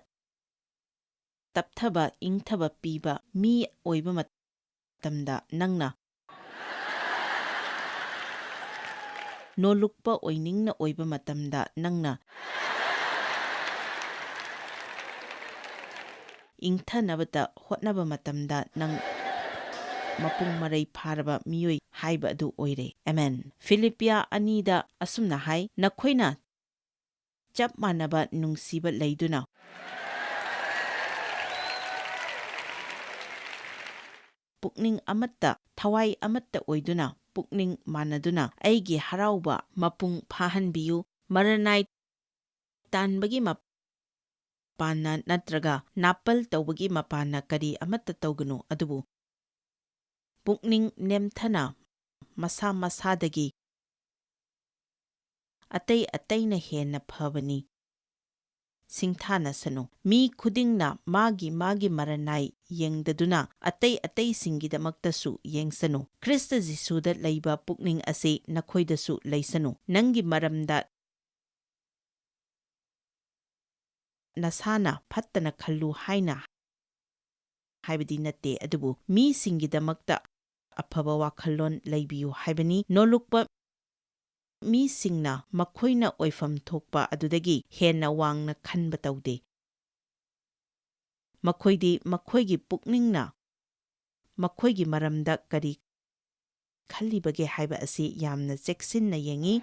ꯇꯞꯊꯕ, ꯏꯪꯊꯕ ꯄꯤꯕ ꯃꯤ ꯑꯣꯏꯕ ꯃꯇꯝꯗ, ꯅꯪꯅ ꯅꯣꯂꯨꯛꯄ ꯑꯣꯏꯅꯤꯡꯅ ꯑꯣꯏꯕ ꯃꯇꯝꯗ, ꯅꯪꯅ ꯏꯪꯊꯅꯕꯗ ꯍꯣꯠꯅꯕ ꯃꯇꯝꯗ, ꯅꯪ ꯃꯄꯨꯡ ꯃꯔꯩ ꯐꯥꯔꯕ ꯃꯤꯑꯣꯏ ꯍꯥꯏꯕ ꯑꯗꯨ ꯑꯣꯏꯔꯦ꯫ ꯑꯃꯦꯟ꯫ ꯐꯤꯂꯤꯞꯄꯤꯌꯥ ꯑꯅꯤꯗ ꯑꯁꯨꯝꯅ ꯍꯥꯏ, "ꯅꯈꯣꯏꯅ ꯆꯞ ꯃꯥꯟꯅꯕ ꯅꯨꯡꯁꯤꯕ ꯂꯩꯗꯨꯅ, ꯄꯨꯛꯅꯤꯡ ꯑꯃꯠꯇ, ꯊꯋꯥꯏ ꯑꯃꯠꯇ ꯑꯣꯏꯗꯨꯅ, ꯄꯨꯛꯅꯤꯡ ꯃꯥꯟꯅꯗꯨꯅ ꯑꯩꯒꯤ ꯍꯔꯥꯎꯕ ꯃꯄꯨꯡ ꯐꯥꯍꯟꯕꯤꯌꯨ꯫ ꯃꯔꯅꯥꯏ ꯇꯥꯟꯕꯒꯤ ꯃꯄꯥꯟꯅ ꯅꯠꯇ꯭ꯔꯒ ꯅꯥꯄꯜ ꯇꯧꯕꯒꯤ ꯃꯄꯥꯟꯅ ꯀꯔꯤ ꯑꯃꯠꯇ ꯇꯧꯒꯅꯨ, ꯑꯗꯨꯕꯨ ꯄꯨꯛꯅꯤꯡ ꯅꯦꯝꯊꯅ ꯃꯁꯥ ꯃꯁꯥꯗꯒꯤ ꯑꯇꯩ ꯑꯇꯩꯅ ꯍꯦꯟꯅ ꯐꯕꯅꯤ ꯁꯤꯡꯊꯥꯅꯁꯅꯨ꯫ ꯃꯤ ꯈꯨꯗꯤꯡꯅ ꯃꯥꯒꯤ ꯃꯥꯒꯤ ꯃꯔꯅꯥꯏ ꯌꯦꯡꯗꯗꯨꯅ ꯑꯇꯩ ꯑꯇꯩꯁꯤꯡꯒꯤꯗꯃꯛꯇꯁꯨ ꯌꯦꯡꯁꯅꯨ꯫ ꯈ꯭ꯔꯤꯁꯇ ꯖꯤꯁꯨꯗ ꯂꯩꯕ ꯄꯨꯛꯅꯤꯡ ꯑꯁꯤ ꯅꯈꯣꯏꯗꯁꯨ ꯂꯩꯁꯅꯨ꯫ ꯅꯪꯒꯤ ꯃꯔꯝꯗ ꯅꯁꯥꯅ ꯐꯠꯇꯅ ꯈꯜꯂꯨ ꯍꯥꯏꯅ ꯍꯥꯏꯕꯗꯤ ꯅꯠꯇꯦ, ꯑꯗꯨꯕꯨ ꯃꯤꯁꯤꯡꯒꯤꯗꯃꯛꯇ ꯑꯐꯕ ꯋꯥꯈꯜꯂꯣꯟ ꯂꯩꯕꯤꯌꯨ ꯍꯥꯏꯕꯅꯤ꯫ ꯅꯣꯂꯨꯛꯄ ꯃꯤꯁꯤꯡꯅ ꯃꯈꯣꯏꯅ ꯑꯣꯏꯐꯝ ꯊꯣꯛꯄ ꯑꯗꯨꯗꯒꯤ ꯍꯦꯟꯅ ꯋꯥꯡꯅ ꯈꯟꯕ ꯇꯧꯗꯦ꯫ ꯃꯈꯣꯏꯗꯤ ꯃꯈꯣꯏꯒꯤ ꯄꯨꯛꯅꯤꯡꯅ ꯃꯈꯣꯏꯒꯤ ꯃꯔꯝꯗ ꯀꯔꯤ ꯈꯜꯂꯤꯕꯒꯦ ꯍꯥꯏꯕ ꯑꯁꯤ ꯌꯥꯝꯅ ꯆꯦꯛꯁꯤꯟꯅ ꯌꯦꯡꯏ꯫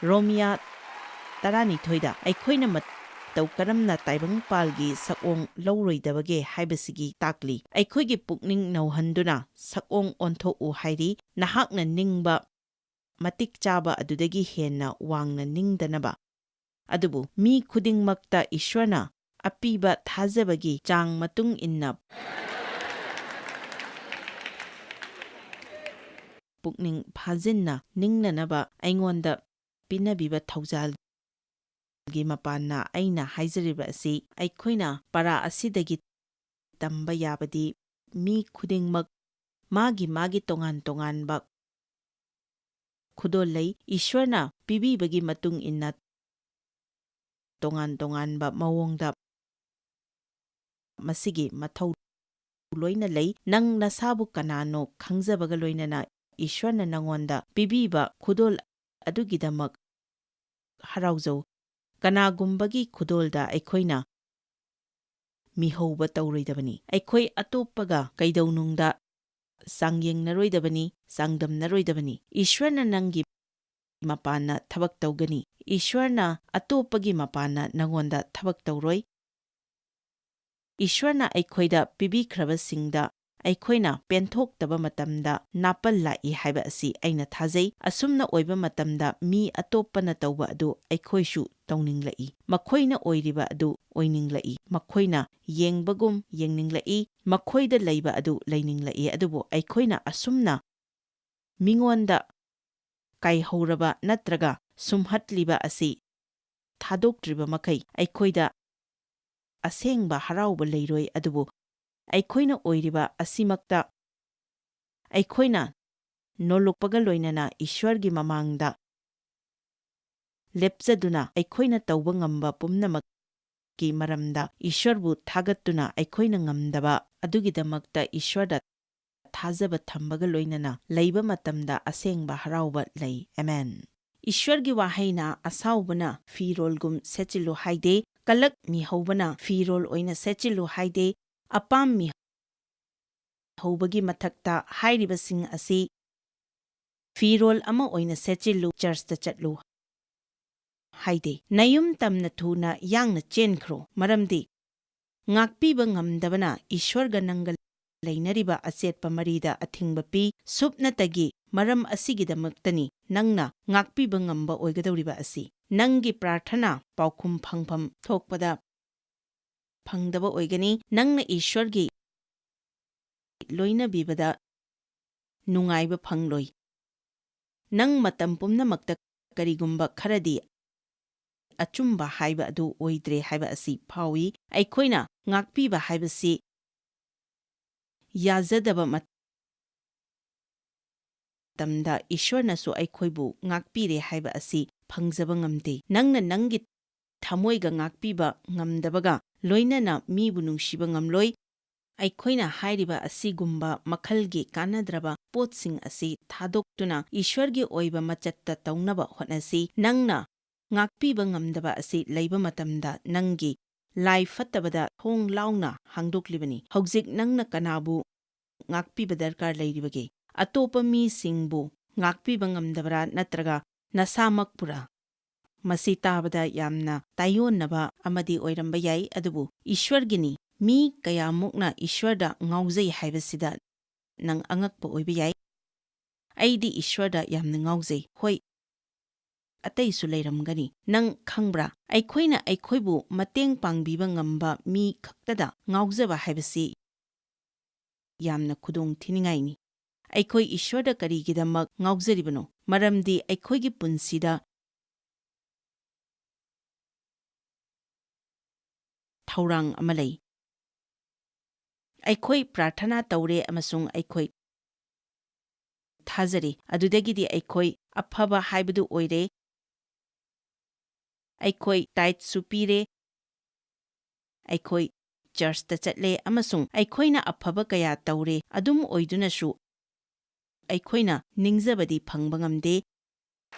ꯔꯣꯃꯤꯌꯥ ꯇꯔꯥꯅꯤꯊꯣꯏꯗ ꯑꯩꯈꯣꯏꯅ ꯃꯇꯧ ꯀꯔꯝꯅ ꯇꯥꯏꯕꯪꯄꯥꯜꯒꯤ ꯁꯛꯑꯣꯡ ꯂꯧꯔꯣꯏꯗꯕꯒꯦ ꯍꯥꯏꯕꯁꯤꯒꯤ ꯇꯥꯛꯂꯤ꯫ ꯑꯩꯈꯣꯏꯒꯤ ꯄꯨꯛꯅꯤꯡ ꯅꯧꯍꯟꯗꯨꯅ ꯁꯛꯑꯣꯡ ꯑꯣꯟꯊꯣꯛꯎ ꯍꯥꯏꯔꯤ꯫ ꯅꯍꯥꯛꯅ ꯅꯤꯡꯕ ꯃꯇꯤꯛ ꯆꯥꯕ ꯑꯗꯨꯗꯒꯤ ꯍꯦꯟꯅ ꯋꯥꯡꯅ ꯅꯤꯡꯗꯅꯕ꯫ ꯑꯗꯨꯕꯨ ꯃꯤ ꯈꯨꯗꯤꯡꯃꯛꯇ ꯏꯁ꯭ꯋꯔꯅ ꯑꯄꯤꯕ ꯊꯥꯖꯕꯒꯤ ꯆꯥꯡ ꯃꯇꯨꯡ ꯏꯟꯅ ꯄꯨꯛꯅꯤꯡ ꯐꯥꯖꯤꯟꯅ ꯅꯤꯡꯅꯅꯕ ꯑꯩꯉꯣꯟꯗ ꯄꯤꯅꯕꯤꯕ ꯊꯧꯖꯥꯜꯒꯤ ꯃꯄꯥꯟꯅ ꯑꯩꯅ ꯍꯥꯏꯖꯔꯤꯕ ꯑꯁꯤ꯫ ꯑꯩꯈꯣꯏꯅ ꯄꯔꯥ ꯑꯁꯤꯗꯒꯤ ꯇꯝꯕ ꯌꯥꯕꯗꯤ ꯃꯤ ꯈꯨꯗꯤꯡꯃꯛ ꯃꯥꯒꯤ ꯃꯥꯒꯤ ꯇꯣꯉꯥꯟ ꯇꯣꯉꯥꯟꯕ ꯈꯨꯗꯣꯜ ꯂꯩ꯫ ꯏꯁ꯭ꯋꯔꯅ ꯄꯤꯕꯤꯕꯒꯤ ꯃꯇꯨꯡ ꯏꯟꯅ ꯇꯣꯉꯥꯟ ꯇꯣꯉꯥꯟꯕ ꯃꯑꯣꯡꯗ ꯃꯁꯤꯒꯤ ꯃꯊꯧ ꯂꯣꯏꯅ ꯂꯩ꯫ ꯅꯪ ꯅꯁꯥꯕꯨ ꯀꯅꯥꯅꯣ ꯈꯪꯖꯕꯒ ꯂꯣꯏꯅꯅ ꯏꯁ꯭ꯋꯔꯅ ꯅꯉꯣꯟꯗ ꯄꯤꯕꯤꯕ ꯈꯨꯗꯣꯜ ꯑꯗꯨꯒꯤꯗꯃꯛ ꯍꯔꯥꯎꯖꯧ꯫ ꯀꯅꯥꯒꯨꯝꯕꯒꯤ ꯈꯨꯗꯣꯜꯗ ꯑꯩꯈꯣꯏꯅ ꯃꯤꯍꯧꯕ ꯇꯧꯔꯣꯏꯗꯕꯅꯤ꯫ ꯑꯩꯈꯣꯏ ꯑꯇꯣꯞꯄꯒ ꯀꯩꯗꯧꯅꯨꯡꯗ ꯆꯥꯡꯌꯦꯡꯅꯔꯣꯏꯗꯕꯅꯤ, ꯆꯥꯡꯗꯝꯅꯔꯣꯏꯗꯕꯅꯤ꯫ ꯏꯁ꯭ꯋꯔꯅ ꯅꯪꯒꯤ ꯃꯄꯥꯟꯅ ꯊꯕꯛ ꯇꯧꯒꯅꯤ꯫ ꯏꯁ꯭ꯋꯔꯅ ꯑꯇꯣꯞꯄꯒꯤ ꯃꯄꯥꯟꯅ ꯅꯉꯣꯟꯗ ꯊꯕꯛ ꯇꯧꯔꯣꯏ꯫ ꯏꯁ꯭ꯋꯔꯅ ꯑꯩꯈꯣꯏꯗ ꯄꯤꯕꯤꯈ꯭ꯔꯕꯁꯤꯡꯗ ꯑꯩꯈꯣꯏꯅ ꯄꯦꯟꯊꯣꯛꯇꯕ ꯃꯇꯝꯗ ꯅꯥꯄꯜ ꯂꯥꯛꯏ ꯍꯥꯏꯕ ꯑꯁꯤ ꯑꯩꯅ ꯊꯥꯖꯩ꯫ ꯑꯁꯨꯝꯅ ꯑꯣꯏꯕ ꯃꯇꯝꯗ ꯃꯤ ꯑꯇꯣꯞꯄꯅ ꯇꯧꯕ ꯑꯗꯨ ꯑꯩꯈꯣꯏꯁꯨ ꯇꯧꯅꯤꯡꯂꯛꯏ꯫ ꯃꯈꯣꯏꯅ ꯑꯣꯏꯔꯤꯕ ꯑꯗꯨ ꯑꯣꯏꯅꯤꯡꯂꯛꯏ꯫ ꯃꯈꯣꯏꯅ ꯌꯦꯡꯕꯒꯨꯝ ꯌꯦꯡꯅꯤꯡꯂꯛꯏ꯫ ꯃꯈꯣꯏꯗ ꯂꯩꯕ ꯑꯗꯨ ꯂꯩꯅꯤꯡꯂꯛꯏ꯫ ꯑꯗꯨꯕꯨ ꯑꯩꯈꯣꯏꯅ ꯑꯁꯨꯝꯅ ꯃꯤꯉꯣꯟꯗ ꯀꯥꯏꯍꯧꯔꯕ ꯅꯠꯇ꯭ꯔꯒ ꯁꯨꯝꯍꯠꯂꯤꯕ ꯑꯁꯤ ꯊꯥꯗꯣꯛꯇ꯭ꯔꯤꯕ ꯃꯈꯩ ꯑꯩꯈꯣꯏꯗ ꯑꯁꯦꯡꯕ ꯍꯔꯥꯎꯕ ꯂꯩꯔꯣꯏ꯫ ꯑꯗꯨꯕꯨ ꯑꯩꯈꯣꯏꯅ ꯑꯣꯏꯔꯤꯕ ꯑꯁꯤꯃꯛꯇ ꯑꯩꯈꯣꯏꯅ ꯅꯣꯂꯨꯛꯄꯒ ꯂꯣꯏꯅꯅ ꯏꯁ꯭ꯋꯔꯒꯤ ꯃꯃꯥꯡꯗ ꯂꯦꯞꯆꯗꯨꯅ ꯑꯩꯈꯣꯏꯅ ꯇꯧꯕ ꯉꯝꯕ ꯄꯨꯝꯅꯃꯛꯀꯤ ꯃꯔꯝꯗ ꯏꯁ꯭ꯋꯔꯕꯨ ꯊꯥꯒꯠꯇꯨꯅ ꯑꯩꯈꯣꯏꯅ ꯉꯝꯗꯕ ꯑꯗꯨꯒꯤꯗꯃꯛꯇ ꯏꯁ꯭ꯋꯔꯗ ꯊꯥꯖꯕ ꯊꯝꯕꯒ ꯂꯣꯏꯅꯅ ꯂꯩꯕ ꯃꯇꯝꯗ ꯑꯁꯦꯡꯕ ꯍꯔꯥꯎꯕ ꯂꯩ꯫ ꯑꯃꯦꯟ꯫ ꯏꯁ꯭ꯋꯔꯒꯤ ꯋꯥꯍꯩꯅ ꯑꯁꯥꯎꯕꯅ ꯐꯤꯔꯣꯜꯒꯨꯝ ꯁꯦꯠꯆꯤꯜꯂꯨ ꯍꯥꯏꯗꯦ, ꯀꯂꯛ ꯃꯤꯍꯧꯕꯅ ꯐꯤꯔꯣꯜ ꯑꯣꯏꯅ ꯁꯦꯠꯆꯤꯜꯂꯨ ꯍꯥꯏꯗꯦ, ꯑꯄꯥꯝ ꯃꯤꯍꯧꯕꯒꯤ ꯃꯊꯛꯇ ꯍꯥꯏꯔꯤꯕꯁꯤꯡ ꯑꯁꯤ ꯐꯤꯔꯣꯜ ꯑꯃ ꯑꯣꯏꯅ ꯁꯦꯠꯆꯤꯜꯂꯨ, ꯆꯔꯆꯇ ꯆꯠꯂꯨ ꯍꯥꯏꯗꯦ꯫ ꯅꯌꯨꯝ ꯇꯝꯅ ꯊꯨꯅ ꯌꯥꯡꯅ ꯆꯦꯟꯈ꯭ꯔꯣ, ꯃꯔꯝꯗꯤ ꯉꯥꯛꯄꯤꯕ ꯉꯝꯗꯕꯅ ꯏꯁ꯭ꯋꯔꯒ ꯅꯪꯒ ꯂꯩꯅꯔꯤꯕ ꯑꯆꯦꯠꯄ ꯃꯔꯤꯗ ꯑꯊꯤꯡꯕ ꯄꯤ꯫ ꯁꯨꯞꯅꯇꯒꯤ ꯃꯔꯝ ꯑꯁꯤꯒꯤꯗꯃꯛꯇꯅꯤ ꯅꯪꯅ ꯉꯥꯛꯄꯤꯕ ꯉꯝꯕ ꯑꯣꯏꯒꯗꯧꯔꯤꯕ ꯑꯁꯤ꯫ ꯅꯪꯒꯤ ꯄ꯭ꯔꯥꯔꯊꯅꯥ ꯄꯥꯎꯈꯨꯝ ꯐꯪꯐꯝ ꯊꯣꯛꯄꯗ ꯐꯪꯗꯕ ꯑꯣꯏꯒꯅꯤ꯫ ꯅꯪꯅ ꯏꯁ꯭ꯋꯔꯒꯤ ꯂꯣꯏꯅꯕꯤꯕꯗ ꯅꯨꯡꯉꯥꯏꯕ ꯐꯪꯂꯣꯏ꯫ ꯅꯪ ꯃꯇꯝ ꯄꯨꯝꯅꯃꯛꯇ ꯀꯔꯤꯒꯨꯝꯕ ꯈꯔꯗꯤ ꯑꯆꯨꯝꯕ ꯍꯥꯏꯕ ꯑꯗꯨ ꯑꯣꯏꯗ꯭ꯔꯦ ꯍꯥꯏꯕ ꯑꯁꯤ ꯐꯥꯎꯏ꯫ ꯑꯩꯈꯣꯏꯅ ꯉꯥꯛꯄꯤꯕ ꯍꯥꯏꯕꯁꯤ ꯌꯥꯖꯗꯕ ꯃꯇꯝꯗ ꯏꯁ꯭ꯋꯔꯅꯁꯨ ꯑꯩꯈꯣꯏꯕꯨ ꯉꯥꯛꯄꯤꯔꯦ ꯍꯥꯏꯕ ꯑꯁꯤ ꯐꯪꯖꯕ ꯉꯝꯗꯦ꯫ ꯅꯪꯅ ꯅꯪꯒꯤ ꯊꯃꯣꯏꯒ ꯉꯥꯛꯄꯤꯕ ꯉꯝꯗꯕꯒ ꯂꯣꯏꯅꯅ ꯃꯤꯕꯨ ꯅꯨꯡꯁꯤꯕ ꯉꯝꯂꯣꯏ꯫ ꯑꯩꯈꯣꯏꯅ ꯍꯥꯏꯔꯤꯕ ꯑꯁꯤꯒꯨꯝꯕ ꯃꯈꯜꯒꯤ ꯀꯥꯟꯅꯗ꯭ꯔꯕ ꯄꯣꯠꯁꯤꯡ ꯑꯁꯤ ꯊꯥꯗꯣꯛꯇꯨꯅ ꯏꯁ꯭ꯋꯔꯒꯤ ꯑꯣꯏꯕ ꯃꯆꯠꯇ ꯇꯧꯅꯕ ꯍꯣꯠꯅꯁꯤ꯫ ꯅꯪꯅ ꯉꯥꯛꯄꯤꯕ ꯉꯝꯗꯕ ꯑꯁꯤ ꯂꯩꯕ ꯃꯇꯝꯗ ꯅꯪꯒꯤ ꯂꯥꯏ ꯐꯠꯇꯕꯗ ꯊꯣꯡ ꯂꯥꯎꯅ ꯍꯥꯡꯗꯣꯛꯂꯤꯕꯅꯤ꯫ ꯍꯧꯖꯤꯛ ꯅꯪꯅ ꯀꯅꯥꯕꯨ ꯉꯥꯛꯄꯤꯕ ꯗꯔꯀꯥꯔ ꯂꯩꯔꯤꯕꯒꯦ? ꯑꯇꯣꯞꯄ ꯃꯤꯁꯤꯡꯕꯨ ꯉꯥꯛꯄꯤꯕ ꯉꯝꯗꯕꯔꯥ, ꯅꯠꯇ꯭ꯔꯒ ꯅꯁꯥꯃꯛꯄꯨꯔꯥ? ꯃꯁꯤ ꯇꯥꯕꯗ ꯌꯥꯝꯅ ꯇꯥꯏꯑꯣꯟꯅꯕ ꯑꯃꯗꯤ ꯑꯣꯏꯔꯝꯕ ꯌꯥꯏ, ꯑꯗꯨꯕꯨ ꯏꯁ꯭ꯋꯔꯒꯤꯅꯤ꯫ ꯃꯤ ꯀꯌꯥꯃꯨꯛꯅ ꯏꯁ꯭ꯋꯔꯗ ꯉꯥꯎꯖꯩ ꯍꯥꯏꯕꯁꯤꯗ ꯅꯪ ꯑꯉꯛꯄ ꯑꯣꯏꯕ ꯌꯥꯏ꯫ "ꯑꯩꯗꯤ ꯏꯁ꯭ꯋꯔꯗ ꯌꯥꯝꯅ ꯉꯥꯎꯖꯩ꯫" ꯍꯣꯏ, ꯑꯇꯩꯁꯨ ꯂꯩꯔꯝꯒꯅꯤ꯫ ꯅꯪ ꯈꯪꯕ꯭ꯔꯥ? ꯑꯩꯈꯣꯏꯅ ꯑꯩꯈꯣꯏꯕꯨ ꯃꯇꯦꯡ ꯄꯥꯡꯕꯤꯕ ꯉꯝꯕ ꯃꯤ ꯈꯛꯇꯗ ꯉꯥꯎꯖꯕ ꯍꯥꯏꯕꯁꯤ ꯌꯥꯝꯅ ꯈꯨꯗꯣꯡ ꯊꯤꯅꯤꯡꯉꯥꯏꯅꯤ꯫ ꯑꯩꯈꯣꯏ ꯏꯁ꯭ꯋꯔꯗ ꯀꯔꯤꯒꯤꯗꯃꯛ ꯉꯥꯎꯖꯔꯤꯕꯅꯣ? ꯃꯔꯝꯗꯤ ꯑꯩꯈꯣꯏꯒꯤ ꯄꯨꯟꯁꯤꯗ ꯊꯧꯔꯥꯡ ꯑꯃ ꯂꯩ꯫ ꯑꯩꯈꯣꯏ ꯄ꯭ꯔꯥꯔꯊꯅꯥ ꯇꯧꯔꯦ ꯑꯃꯁꯨꯡ ꯑꯩꯈꯣꯏ ꯊꯥꯖꯔꯦ꯫ ꯑꯗꯨꯗꯒꯤꯗꯤ ꯑꯩꯈꯣꯏ ꯑꯐꯕ ꯍꯥꯏꯕꯗꯨ ꯑꯣꯏꯔꯦ꯫ ꯑꯩꯈꯣꯏ ꯇꯥꯏꯠꯁꯨ ꯄꯤꯔꯦ꯫ ꯑꯩꯈꯣꯏ ꯆꯔꯆꯇ ꯆꯠꯂꯦ ꯑꯃꯁꯨꯡ ꯑꯩꯈꯣꯏꯅ ꯑꯐꯕ ꯀꯌꯥ ꯇꯧꯔꯦ꯫ ꯑꯗꯨꯝ ꯑꯣꯏꯗꯨꯅꯁꯨ, ꯑꯩꯈꯣꯏꯅ ꯅꯤꯡꯖꯕꯗꯤ ꯐꯪꯕ ꯉꯝꯗꯦ꯫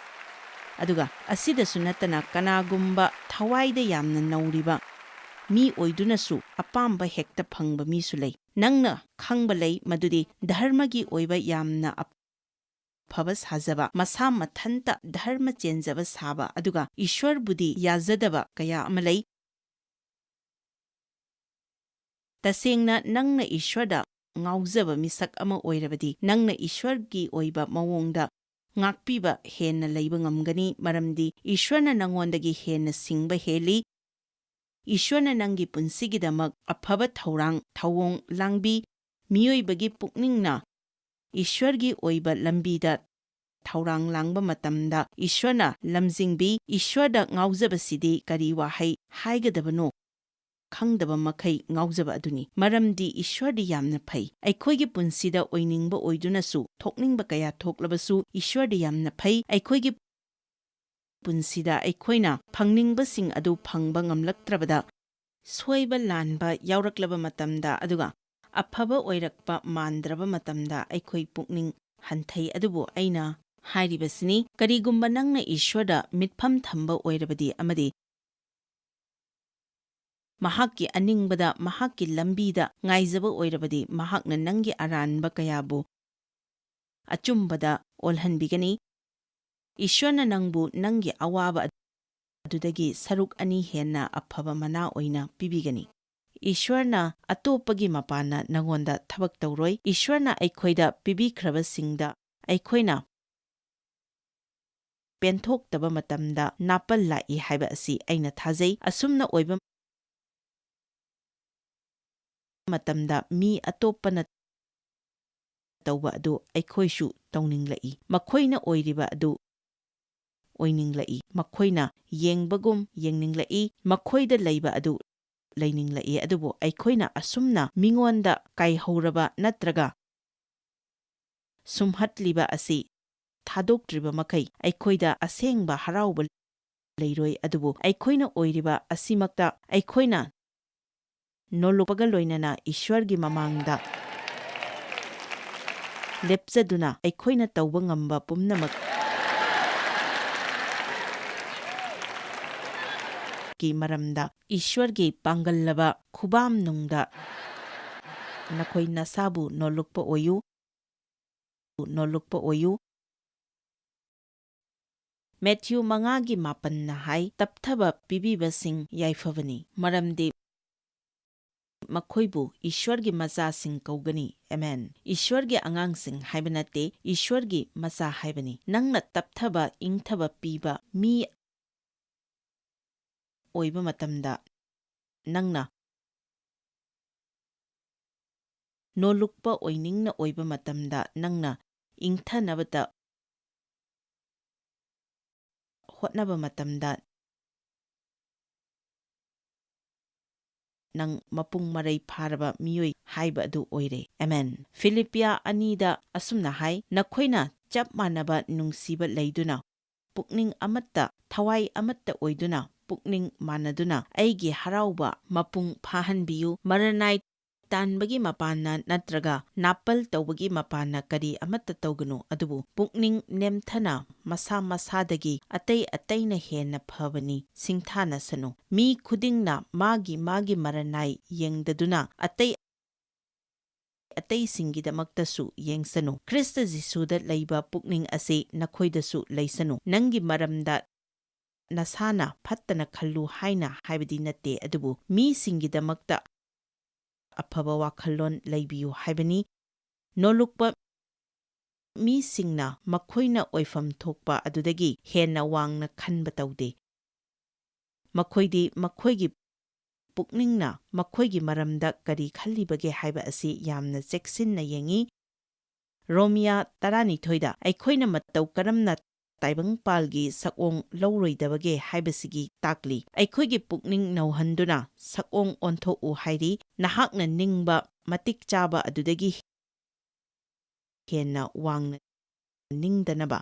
ꯑꯗꯨꯒ ꯑꯁꯤꯗꯁꯨ ꯅꯠꯇꯅ, ꯀꯅꯥꯒꯨꯝꯕ ꯊꯋꯥꯏꯗ ꯌꯥꯝꯅ ꯅꯧꯔꯤꯕ ꯃꯤ ꯑꯣꯏꯗꯨꯅꯁꯨ ꯑꯄꯥꯝꯕ ꯍꯦꯛꯇ ꯐꯪꯕ ꯃꯤꯁꯨ ꯂꯩ꯫ ꯅꯪꯅ ꯈꯪꯕ ꯂꯩ ꯃꯗꯨꯗꯤ ꯙꯔꯃꯒꯤ ꯑꯣꯏꯕ ꯌꯥꯝꯅ ꯑꯐꯕ ꯁꯥꯖꯕ, ꯃꯁꯥ ꯃꯊꯟꯇ ꯙꯔꯃ ꯆꯦꯟꯖꯕ ꯁꯥꯕ, ꯑꯗꯨꯒ ꯏꯁ꯭ꯋꯔꯕꯨꯗꯤ ꯌꯥꯖꯗꯕ ꯀꯌꯥ ꯑꯃ ꯂꯩ꯫ ꯇꯁꯦꯡꯅ, ꯅꯪꯅ ꯏꯁ꯭ꯋꯔꯗ ꯉꯥꯎꯖꯕ ꯃꯤꯁꯛ ꯑꯃ ꯑꯣꯏꯔꯕꯗꯤ, ꯅꯪꯅ ꯏꯁ꯭ꯋꯔꯒꯤ ꯑꯣꯏꯕ ꯃꯑꯣꯡꯗ ꯉꯥꯛꯄꯤꯕ ꯍꯦꯟꯅ ꯂꯩꯕ ꯉꯝꯒꯅꯤ, ꯃꯔꯝꯗꯤ ꯏꯁ꯭ꯋꯔꯅ ꯅꯉꯣꯟꯗꯒꯤ ꯍꯦꯟꯅ ꯁꯤꯡꯕ ꯍꯦꯜꯂꯤ꯫ ꯏꯁ꯭ꯋꯔꯅ ꯅꯪꯒꯤ ꯄꯨꯟꯁꯤꯒꯤꯗꯃꯛ ꯑꯐꯕ ꯊꯧꯔꯥꯡ, ꯊꯧꯑꯣꯡ ꯂꯥꯡꯕꯤ꯫ ꯃꯤꯑꯣꯏꯕꯒꯤ ꯄꯨꯛꯅꯤꯡꯅ ꯏꯁ꯭ꯋꯔꯒꯤ ꯑꯣꯏꯕ ꯂꯝꯕꯤꯗ ꯊꯧꯔꯥꯡ ꯂꯥꯡꯕ ꯃꯇꯝꯗ ꯏꯁ꯭ꯋꯔꯅ ꯂꯝꯖꯤꯡꯕꯤ꯫ ꯏꯁ꯭ꯋꯔꯗ ꯉꯥꯎꯖꯕꯁꯤꯗꯤ ꯀꯔꯤ ꯋꯥꯍꯩ ꯍꯥꯏꯒꯗꯕꯅꯣ ꯈꯪꯗꯕ ꯃꯈꯩ ꯉꯥꯎꯖꯕ ꯑꯗꯨꯅꯤ꯫ ꯃꯔꯝꯗꯤ ꯏꯁ꯭ꯋꯔꯗꯤ ꯌꯥꯝꯅ ꯐꯩ꯫ ꯑꯩꯈꯣꯏꯒꯤ ꯄꯨꯟꯁꯤꯗ ꯑꯣꯏꯅꯤꯡꯕ ꯑꯣꯏꯗꯨꯅꯁꯨ, ꯊꯣꯛꯅꯤꯡꯕ ꯀꯌꯥ ꯊꯣꯛꯂꯕꯁꯨ, ꯏꯁ꯭ꯋꯔꯗꯤ ꯌꯥꯝꯅ ꯐꯩ꯫ ꯑꯩꯈꯣꯏꯒꯤ ꯄꯨꯟꯁꯤꯗ ꯑꯩꯈꯣꯏꯅ ꯐꯪꯅꯤꯡꯕꯁꯤꯡ ꯑꯗꯨ ꯐꯪꯕ ꯉꯝꯂꯛꯇ꯭ꯔꯕꯗ, ꯁꯣꯏꯕ ꯂꯥꯟꯕ ꯌꯥꯎꯔꯛꯂꯕ ꯃꯇꯝꯗ, ꯑꯗꯨꯒ ꯑꯐꯕ ꯑꯣꯏꯔꯛꯄ ꯃꯥꯟꯗ꯭ꯔꯕ ꯃꯇꯝꯗ ꯑꯩꯈꯣꯏ ꯄꯨꯛꯅꯤꯡ ꯍꯟꯊꯩ꯫ ꯑꯗꯨꯕꯨ ꯑꯩꯅ ꯍꯥꯏꯔꯤꯕꯁꯤꯅꯤ, ꯀꯔꯤꯒꯨꯝꯕ ꯅꯪꯅ ꯏꯁ꯭ꯋꯔꯗ ꯃꯤꯠꯐꯝ ꯊꯝꯕ ꯑꯣꯏꯔꯕꯗꯤ ꯑꯃꯗꯤ ꯃꯍꯥꯛꯀꯤ ꯑꯅꯤꯡꯕꯗ, ꯃꯍꯥꯛꯀꯤ ꯂꯝꯕꯤꯗ ꯉꯥꯏꯖꯕ ꯑꯣꯏꯔꯕꯗꯤ, ꯃꯍꯥꯛꯅ ꯅꯪꯒꯤ ꯑꯔꯥꯟꯕ ꯀꯌꯥꯕꯨ ꯑꯆꯨꯝꯕꯗ ꯑꯣꯜꯍꯟꯕꯤꯒꯅꯤ꯫ ꯏꯁ꯭ꯋꯔꯅ ꯅꯪꯕꯨ ꯅꯪꯒꯤ ꯑꯋꯥꯕ ꯑꯗꯨꯗꯒꯤ ꯁꯔꯨꯛ ꯑꯅꯤ ꯍꯦꯟꯅ ꯑꯐꯕ ꯃꯅꯥ ꯑꯣꯏꯅ ꯄꯤꯕꯤꯒꯅꯤ꯫ ꯏꯁ꯭ꯋꯔꯅ ꯑꯇꯣꯞꯄꯒꯤ ꯃꯄꯥꯟꯅ ꯅꯉꯣꯟꯗ ꯊꯕꯛ ꯇꯧꯔꯣꯏ꯫ ꯏꯁ꯭ꯋꯔꯅ ꯑꯩꯈꯣꯏꯗ ꯄꯤꯕꯤꯈ꯭ꯔꯕꯁꯤꯡꯗ ꯑꯩꯈꯣꯏꯅ ꯄꯦꯟꯊꯣꯛꯇꯕ ꯃꯇꯝꯗ ꯅꯥꯄꯜ ꯂꯥꯛꯏ ꯍꯥꯏꯕ ꯑꯁꯤ ꯑꯩꯅ ꯊꯥꯖꯩ꯫ ꯑꯁꯨꯝꯅ ꯑꯣꯏꯕ ꯃꯇꯝꯗ ꯃꯤ ꯑꯇꯣꯞꯄꯅ ꯇꯧꯕ ꯑꯗꯨ ꯑꯩꯈꯣꯏꯁꯨ ꯇꯧꯅꯤꯡꯂꯛꯏ꯫ ꯃꯈꯣꯏꯅ ꯑꯣꯏꯔꯤꯕ ꯑꯗꯨ ꯑꯣꯏꯅꯤꯡꯂꯛꯏ꯫ ꯃꯈꯣꯏꯅ ꯌꯦꯡꯕꯒꯨꯝ ꯌꯦꯡꯅꯤꯡꯂꯛꯏ꯫ ꯃꯈꯣꯏꯗ ꯂꯩꯕ ꯑꯗꯨ ꯂꯩꯅꯤꯡꯂꯛꯏ꯫ ꯑꯗꯨꯕꯨ ꯑꯩꯈꯣꯏꯅ ꯑꯁꯨꯝꯅ ꯃꯤꯉꯣꯟꯗ ꯀꯥꯏꯍꯧꯔꯕ ꯅꯠꯇ꯭ꯔꯒ ꯁꯨꯝꯍꯠꯂꯤꯕ ꯑꯁꯤ ꯊꯥꯗꯣꯛꯇ꯭ꯔꯤꯕ ꯃꯈꯩ ꯑꯩꯈꯣꯏꯗ ꯑꯁꯦꯡꯕ ꯍꯔꯥꯎꯕ ꯂꯩꯔꯣꯏ꯫ ꯑꯗꯨꯕꯨ ꯑꯩꯈꯣꯏꯅ ꯑꯣꯏꯔꯤꯕ ꯑꯁꯤꯃꯛꯇ ꯑꯩꯈꯣꯏꯅ ꯅꯣꯂꯨꯛꯄꯒ ꯂꯣꯏꯅꯅ ꯏꯁ꯭ꯋꯔꯒꯤ ꯃꯃꯥꯡꯗ ꯂꯦꯞꯆꯗꯨꯅ ꯑꯩꯈꯣꯏꯅ ꯇꯧꯕ ꯉꯝꯕ ꯄꯨꯝꯅꯃꯛ ꯀꯤ ꯃꯔꯝꯗ ꯏꯁ꯭ꯋꯔꯒꯤ ꯄꯥꯡꯒꯜꯂꯕ ꯈꯨꯕꯥꯝꯅꯨꯡꯗ ꯅꯈꯣꯏ ꯅꯁꯥꯕꯨ ꯅꯣꯂꯨꯛꯄ ꯑꯣꯏꯌꯨ, ꯅꯣꯂꯨꯛꯄ ꯑꯣꯏꯌꯨ꯫ ꯃꯦꯊ꯭ꯌꯨ ꯃꯉꯥꯒꯤ ꯃꯥꯄꯟꯅ ꯍꯥꯏ, "ꯇꯞꯊꯕ ꯄꯤꯕꯤꯕꯁꯤꯡ ꯌꯥꯏꯐꯕꯅꯤ, ꯃꯔꯝꯗꯤ ꯃꯈꯣꯏꯕꯨ ꯏꯁ꯭ꯋꯔꯒꯤ ꯃꯆꯥꯁꯤꯡ ꯀꯧꯒꯅꯤ꯫" ꯑꯦꯃꯦꯟ꯫ ꯏꯁ꯭ꯋꯔꯒꯤ ꯑꯉꯥꯡꯁꯤꯡ ꯍꯥꯏꯕ ꯅꯠꯇꯦ, ꯏꯁ꯭ꯋꯔꯒꯤ ꯃꯆꯥ ꯍꯥꯏꯕꯅꯤ꯫ ꯅꯪꯅ ꯇꯞꯊꯕ, ꯏꯪꯊꯕ ꯄꯤꯕ ꯃꯤ ꯑꯣꯏꯕ ꯃꯇꯝꯗ, ꯅꯪꯅ ꯅꯣꯂꯨꯛꯄ ꯑꯣꯏꯅꯤꯡꯅ ꯑꯣꯏꯕ ꯃꯇꯝꯗ, ꯅꯪꯅ ꯏꯪꯊꯅꯕꯇ ꯍꯣꯠꯅꯕ ꯃꯇꯝꯗ, ꯅꯪ ꯃꯄꯨꯡ ꯃꯔꯩ ꯐꯥꯔꯕ ꯃꯤꯑꯣꯏ ꯍꯥꯏꯕ ꯑꯗꯨ ꯑꯣꯏꯔꯦ꯫ ꯑꯦꯃꯦꯟ꯫ ꯐꯤꯂꯤꯞꯄꯤꯌꯥ ꯑꯅꯤꯗ ꯑꯁꯨꯝꯅ ꯍꯥꯏ, "ꯅꯈꯣꯏꯅ ꯆꯞ ꯃꯥꯟꯅꯕ ꯅꯨꯡꯁꯤꯕ ꯂꯩꯗꯨꯅ, ꯄꯨꯛꯅꯤꯡ ꯑꯃꯠꯇ, ꯊꯋꯥꯏ ꯑꯃꯠꯇ ꯑꯣꯏꯗꯨꯅ, ꯄꯨꯛꯅꯤꯡ ꯃꯥꯟꯅꯗꯨꯅ ꯑꯩꯒꯤ ꯍꯔꯥꯎꯕ ꯃꯄꯨꯡ ꯐꯥꯍꯟꯕꯤꯌꯨ꯫" ꯃꯔꯅꯥꯏ ꯇꯥꯟꯕꯒꯤ ꯃꯄꯥꯟꯅ ꯅꯠꯇ꯭ꯔꯒ ꯅꯥꯄꯜ ꯇꯧꯕꯒꯤ ꯃꯄꯥꯟꯅ ꯀꯔꯤ ꯑꯃꯠꯇ ꯇꯧꯒꯅꯨ, ꯑꯗꯨꯕꯨ ꯄꯨꯛꯅꯤꯡ ꯅꯦꯝꯊꯅ ꯃꯁꯥ ꯃꯁꯥꯗꯒꯤ ꯑꯇꯩ ꯑꯇꯩꯅ ꯍꯦꯟꯅ ꯐꯕꯅꯤ ꯁꯤꯡꯊꯥꯅꯁꯅꯨ꯫ ꯃꯤ ꯈꯨꯗꯤꯡꯅ ꯃꯥꯒꯤ ꯃꯥꯒꯤ ꯃꯔꯅꯥꯏ ꯌꯦꯡꯗꯗꯨꯅ ꯑꯇꯩ ꯑꯇꯩꯁꯤꯡꯒꯤꯗꯃꯛꯇꯁꯨ ꯌꯦꯡꯁꯅꯨ꯫ ꯈ꯭ꯔꯤꯁꯇ ꯖꯤꯁꯨꯗ ꯂꯩꯕ ꯄꯨꯛꯅꯤꯡ ꯑꯁꯤ ꯅꯈꯣꯏꯗꯁꯨ ꯂꯩꯁꯅꯨ꯫ ꯅꯪꯒꯤ ꯃꯔꯝꯗ ꯅꯁꯥꯅ ꯐꯠꯇꯅ ꯈꯜꯂꯨ ꯍꯥꯏꯅ ꯍꯥꯏꯕꯗꯤ ꯅꯠꯇꯦ, ꯑꯗꯨꯕꯨ ꯃꯤꯁꯤꯡꯒꯤꯗꯃꯛꯇ ꯑꯐꯕ ꯋꯥꯈꯜꯂꯣꯟ ꯂꯩꯕꯤꯌꯨ ꯍꯥꯏꯕꯅꯤ꯫ ꯅꯣꯂꯨꯛꯄ ꯃꯤꯁꯤꯡꯅ ꯃꯈꯣꯏꯅ ꯑꯣꯏꯐꯝ ꯊꯣꯛꯄ ꯑꯗꯨꯗꯒꯤ ꯍꯦꯟꯅ ꯋꯥꯡꯅ ꯈꯟꯕ ꯇꯧꯗꯦ꯫ ꯃꯈꯣꯏꯗꯤ ꯃꯈꯣꯏꯒꯤ ꯄꯨꯛꯅꯤꯡꯅ ꯃꯈꯣꯏꯒꯤ ꯃꯔꯝꯗ ꯀꯔꯤ ꯈꯜꯂꯤꯕꯒꯦ ꯍꯥꯏꯕ ꯑꯁꯤ ꯌꯥꯝꯅ ꯆꯦꯛꯁꯤꯟꯅ ꯌꯦꯡꯏ꯫ ꯔꯣꯃꯤꯌꯥ ꯇꯔꯥꯅꯤꯊꯣꯏꯗ ꯑꯩꯈꯣꯏꯅ ꯃꯇꯧ ꯀꯔꯝꯅ ꯇꯥꯏꯕꯪꯄꯥꯜꯒꯤ ꯁꯛꯑꯣꯡ ꯂꯧꯔꯣꯏꯗꯕꯒꯦ ꯍꯥꯏꯕꯁꯤꯒꯤ ꯇꯥꯛꯂꯤ꯫ ꯑꯩꯈꯣꯏꯒꯤ ꯄꯨꯛꯅꯤꯡ ꯅꯧꯍꯟꯗꯨꯅ ꯁꯛꯑꯣꯡ ꯑꯣꯟꯊꯣꯛꯎ ꯍꯥꯏꯔꯤ꯫ ꯅꯍꯥꯛꯅ ꯅꯤꯡꯕ ꯃꯇꯤꯛ ꯆꯥꯕ ꯑꯗꯨꯗꯒꯤ ꯍꯦꯟꯅ ꯋꯥꯡꯅ ꯅꯤꯡꯗꯅꯕ꯫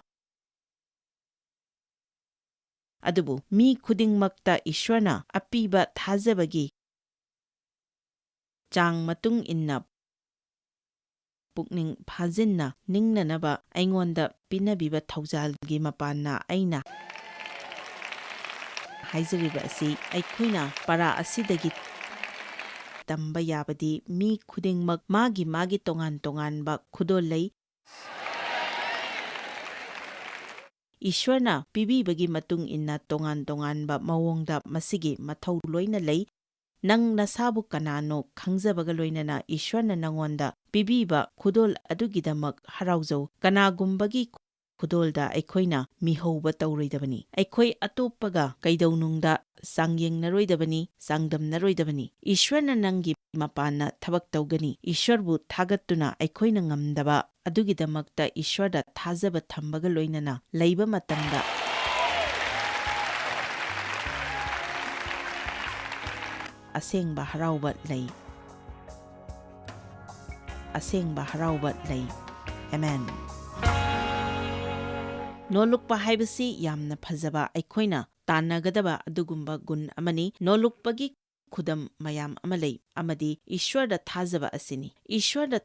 ꯑꯗꯨꯕꯨ ꯃꯤ ꯈꯨꯗꯤꯡꯃꯛꯇ ꯏꯁ꯭ꯋꯔꯅ ꯑꯄꯤꯕ ꯊꯥꯖꯕꯒꯤ ꯆꯥꯡ ꯃꯇꯨꯡ ꯏꯟꯅ ꯄꯨꯛꯅꯤꯡ ꯐꯥꯖꯤꯟꯅ ꯅꯤꯡꯅꯅꯕ ꯑꯩꯉꯣꯟꯗ ꯄꯤꯅꯕꯤꯕ ꯊꯧꯖꯥꯜꯒꯤ ꯃꯄꯥꯟꯅ ꯑꯩꯅ ꯍꯥꯏꯖꯔꯤꯕ ꯑꯁꯤ ꯑꯩꯈꯣꯏꯅ ꯄꯔꯥ ꯑꯁꯤꯗꯒꯤ ꯇꯝꯕ ꯌꯥꯕꯗꯤ ꯃꯤ ꯈꯨꯗꯤꯡꯃꯛ ꯃꯥꯒꯤ ꯃꯥꯒꯤ ꯇꯣꯉꯥꯟ ꯇꯣꯉꯥꯟꯕ ꯈꯨꯗꯣꯜ ꯂꯩ꯫ ꯏꯁ꯭ꯋꯔꯅ ꯄꯤꯕꯤꯕꯒꯤ ꯃꯇꯨꯡ ꯏꯟꯅ ꯇꯣꯉꯥꯟ ꯇꯣꯉꯥꯟꯕ ꯃꯑꯣꯡꯗ ꯃꯁꯤꯒꯤ ꯃꯊꯧ ꯂꯣꯏꯅ ꯂꯩ꯫ ꯅꯪ ꯅꯁꯥꯕꯨ ꯀꯅꯥꯅꯣ ꯈꯪꯖꯕꯒ ꯂꯣꯏꯅꯅ ꯏꯁ꯭ꯋꯔꯅ ꯅꯉꯣꯟꯗ ꯄꯤꯕꯤꯕ ꯈꯨꯗꯣꯜ ꯑꯗꯨꯒꯤꯗꯃꯛ ꯍꯔꯥꯎꯖꯧ꯫ ꯀꯅꯥꯒꯨꯝꯕꯒꯤ ꯈꯨꯗꯣꯜꯗ ꯑꯩꯈꯣꯏꯅ ꯃꯤꯍꯧꯕ ꯇꯧꯔꯣꯏꯗꯕꯅꯤ꯫ ꯑꯩꯈꯣꯏ ꯑꯇꯣꯞꯄꯒ ꯀꯩꯗꯧꯅꯨꯡꯗ ꯆꯥꯡꯌꯦꯡꯅꯔꯣꯏꯗꯕꯅꯤ, ꯆꯥꯡꯗꯝꯅꯔꯣꯏꯗꯕꯅꯤ꯫ ꯏꯁ꯭ꯋꯔꯅ ꯅꯪꯒꯤ ꯃꯄꯥꯟꯅ ꯊꯕꯛ ꯇꯧꯒꯅꯤ꯫ ꯏꯁ꯭ꯋꯔꯕꯨ ꯊꯥꯒꯠꯇꯨꯅ ꯑꯩꯈꯣꯏꯅ ꯉꯝꯗꯕ ꯑꯗꯨꯒꯤꯗꯃꯛꯇ ꯏꯁ꯭ꯋꯔꯗ ꯊꯥꯖꯕ ꯊꯝꯕꯒ ꯂꯣꯏꯅꯅ ꯂꯩꯕ ꯃꯇꯝꯗ ꯑꯁꯦꯡꯕ ꯍꯔꯥꯎꯕ ꯂꯩ꯫ ꯑꯁꯦꯡꯕ ꯍꯔꯥꯎꯕ ꯂꯩ꯫ ꯑꯦꯃꯦꯟ꯫ ꯅꯣꯂꯨꯛꯄ ꯍꯥꯏꯕꯁꯤ ꯌꯥꯝꯅ ꯐꯖꯕ, ꯑꯩꯈꯣꯏꯅ ꯇꯥꯟꯅꯒꯗꯕ ꯑꯗꯨꯒꯨꯝꯕ ꯒꯨꯟ ꯑꯃꯅꯤ꯫ ꯅꯣꯂꯨꯛꯄꯒꯤ ꯈꯨꯗꯝ ꯃꯌꯥꯝ ꯑꯃ ꯂꯩ, ꯑꯃꯗꯤ ꯏꯁ꯭ꯋꯔꯗ ꯊꯥꯖꯕ ꯑꯁꯤꯅꯤ꯫ ꯏꯁ꯭ꯋꯔꯗ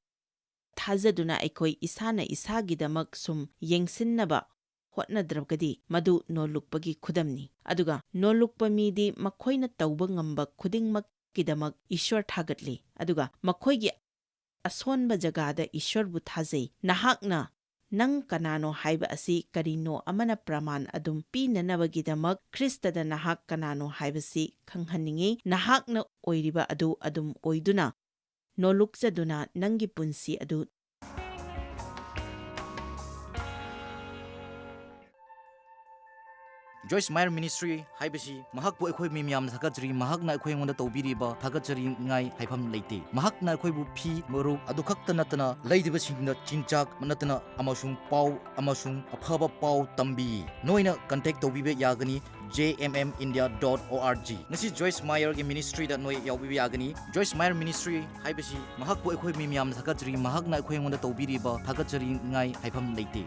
ꯊꯥꯖꯗꯨꯅ ꯑꯩꯈꯣꯏ ꯏꯁꯥꯅ ꯏꯁꯥꯒꯤꯗꯃꯛ ꯁꯨꯝ ꯌꯦꯡꯁꯤꯟꯅꯕ ꯍꯣꯠꯅꯗ꯭ꯔꯒꯗꯤ, ꯃꯗꯨ ꯅꯣꯜꯂꯨꯛꯄꯒꯤ ꯈꯨꯗꯝꯅꯤ꯫ ꯑꯗꯨꯒ ꯅꯣꯜꯂꯨꯛꯄ ꯃꯤꯗꯤ ꯃꯈꯣꯏꯅ ꯇꯧꯕ ꯉꯝꯕ ꯈꯨꯗꯤꯡꯃꯛꯀꯤꯗꯃꯛ ꯏꯁ꯭ꯋꯔ ꯊꯥꯒꯠꯂꯤ, ꯑꯗꯨꯒ ꯃꯈꯣꯏꯒꯤ ꯑꯁꯣꯟꯕ ꯖꯒꯥꯗ ꯏꯁ꯭ꯋꯔꯕꯨ ꯊꯥꯖꯩ꯫ ꯅꯍꯥꯛꯅ ꯅꯪ ꯀꯅꯥꯅꯣ ꯍꯥꯏꯕ ꯑꯁꯤ ꯀꯔꯤꯅꯣ ꯑꯃꯅ ꯄ꯭ꯔꯃꯥꯟ ꯑꯗꯨꯝ ꯄꯤꯅꯅꯕꯒꯤꯗꯃꯛ ꯈ꯭ꯔꯤꯁꯇꯗ ꯅꯍꯥꯛ ꯀꯅꯥꯅꯣ ꯍꯥꯏꯕꯁꯤ ꯈꯪꯍꯟꯅꯤꯡꯏ꯫ ꯅꯍꯥꯛꯅ ꯑꯣꯏꯔꯤꯕ ꯑꯗꯨ ꯑꯗꯨꯝ ꯑꯣꯏꯗꯨꯅ, ꯅꯣꯂꯨꯛꯆꯗꯨꯅ ꯅꯪꯒꯤ ꯄꯨꯟꯁꯤ ꯑꯗꯨ Joyce Meyer Ministry ꯍꯥꯏꯕꯁꯤ ꯃꯍꯥꯛꯄꯨ ꯑꯩꯈꯣꯏ ꯃꯤ ꯃꯌꯥꯝꯅ ꯊꯥꯒꯠꯆꯔꯤ꯫ ꯃꯍꯥꯛꯅ ꯑꯩꯈꯣꯏ ꯑꯩꯉꯣꯟꯗ ꯇꯧꯕꯤꯔꯤꯕ ꯊꯥꯒꯠꯆꯔꯤꯉꯥꯏ ꯍꯥꯏꯐꯝ ꯂꯩꯇꯦ꯫ ꯃꯍꯥꯛꯅ ꯑꯩꯈꯣꯏꯕꯨ ꯐꯤ, ꯃꯔꯨꯞ ꯑꯗꯨ ꯈꯛꯇ ꯅꯠꯇꯅ ꯂꯩꯇꯕꯁꯤꯡꯗ ꯆꯤꯟꯖꯥꯛ ꯅꯠꯇꯅ ꯑꯃꯁꯨꯡ ꯄꯥꯎ ꯑꯃꯁꯨꯡ ꯑꯐꯕ ꯄꯥꯎ ꯇꯝꯕꯤ꯫ ꯅꯣꯏꯅ contact ꯇꯧꯕꯤꯕ ꯌꯥꯒꯅꯤ J M M India dot O R G꯫ ꯉꯁꯤ Joyce Meyer ꯒꯤ ministry ꯗ ꯅꯣꯏ ꯌꯥꯎꯕꯤꯕ ꯌꯥꯒꯅꯤ꯫ Joyce Meyer Ministry ꯍꯥꯏꯕꯁꯤ ꯃꯍꯥꯛꯄꯨ ꯑꯩꯈꯣꯏ ꯃꯤ ꯃꯌꯥꯝꯅ ꯊꯥꯒꯠꯆꯔꯤ꯫ ꯃꯍꯥꯛꯅ ꯑꯩꯈꯣꯏ ꯑꯩꯉꯣꯟꯗ ꯇꯧꯕꯤꯔꯤꯕ ꯊꯥꯒꯠꯆꯔꯤꯉꯥꯏ ꯍꯥꯏꯐꯝ ꯂꯩꯇꯦ꯫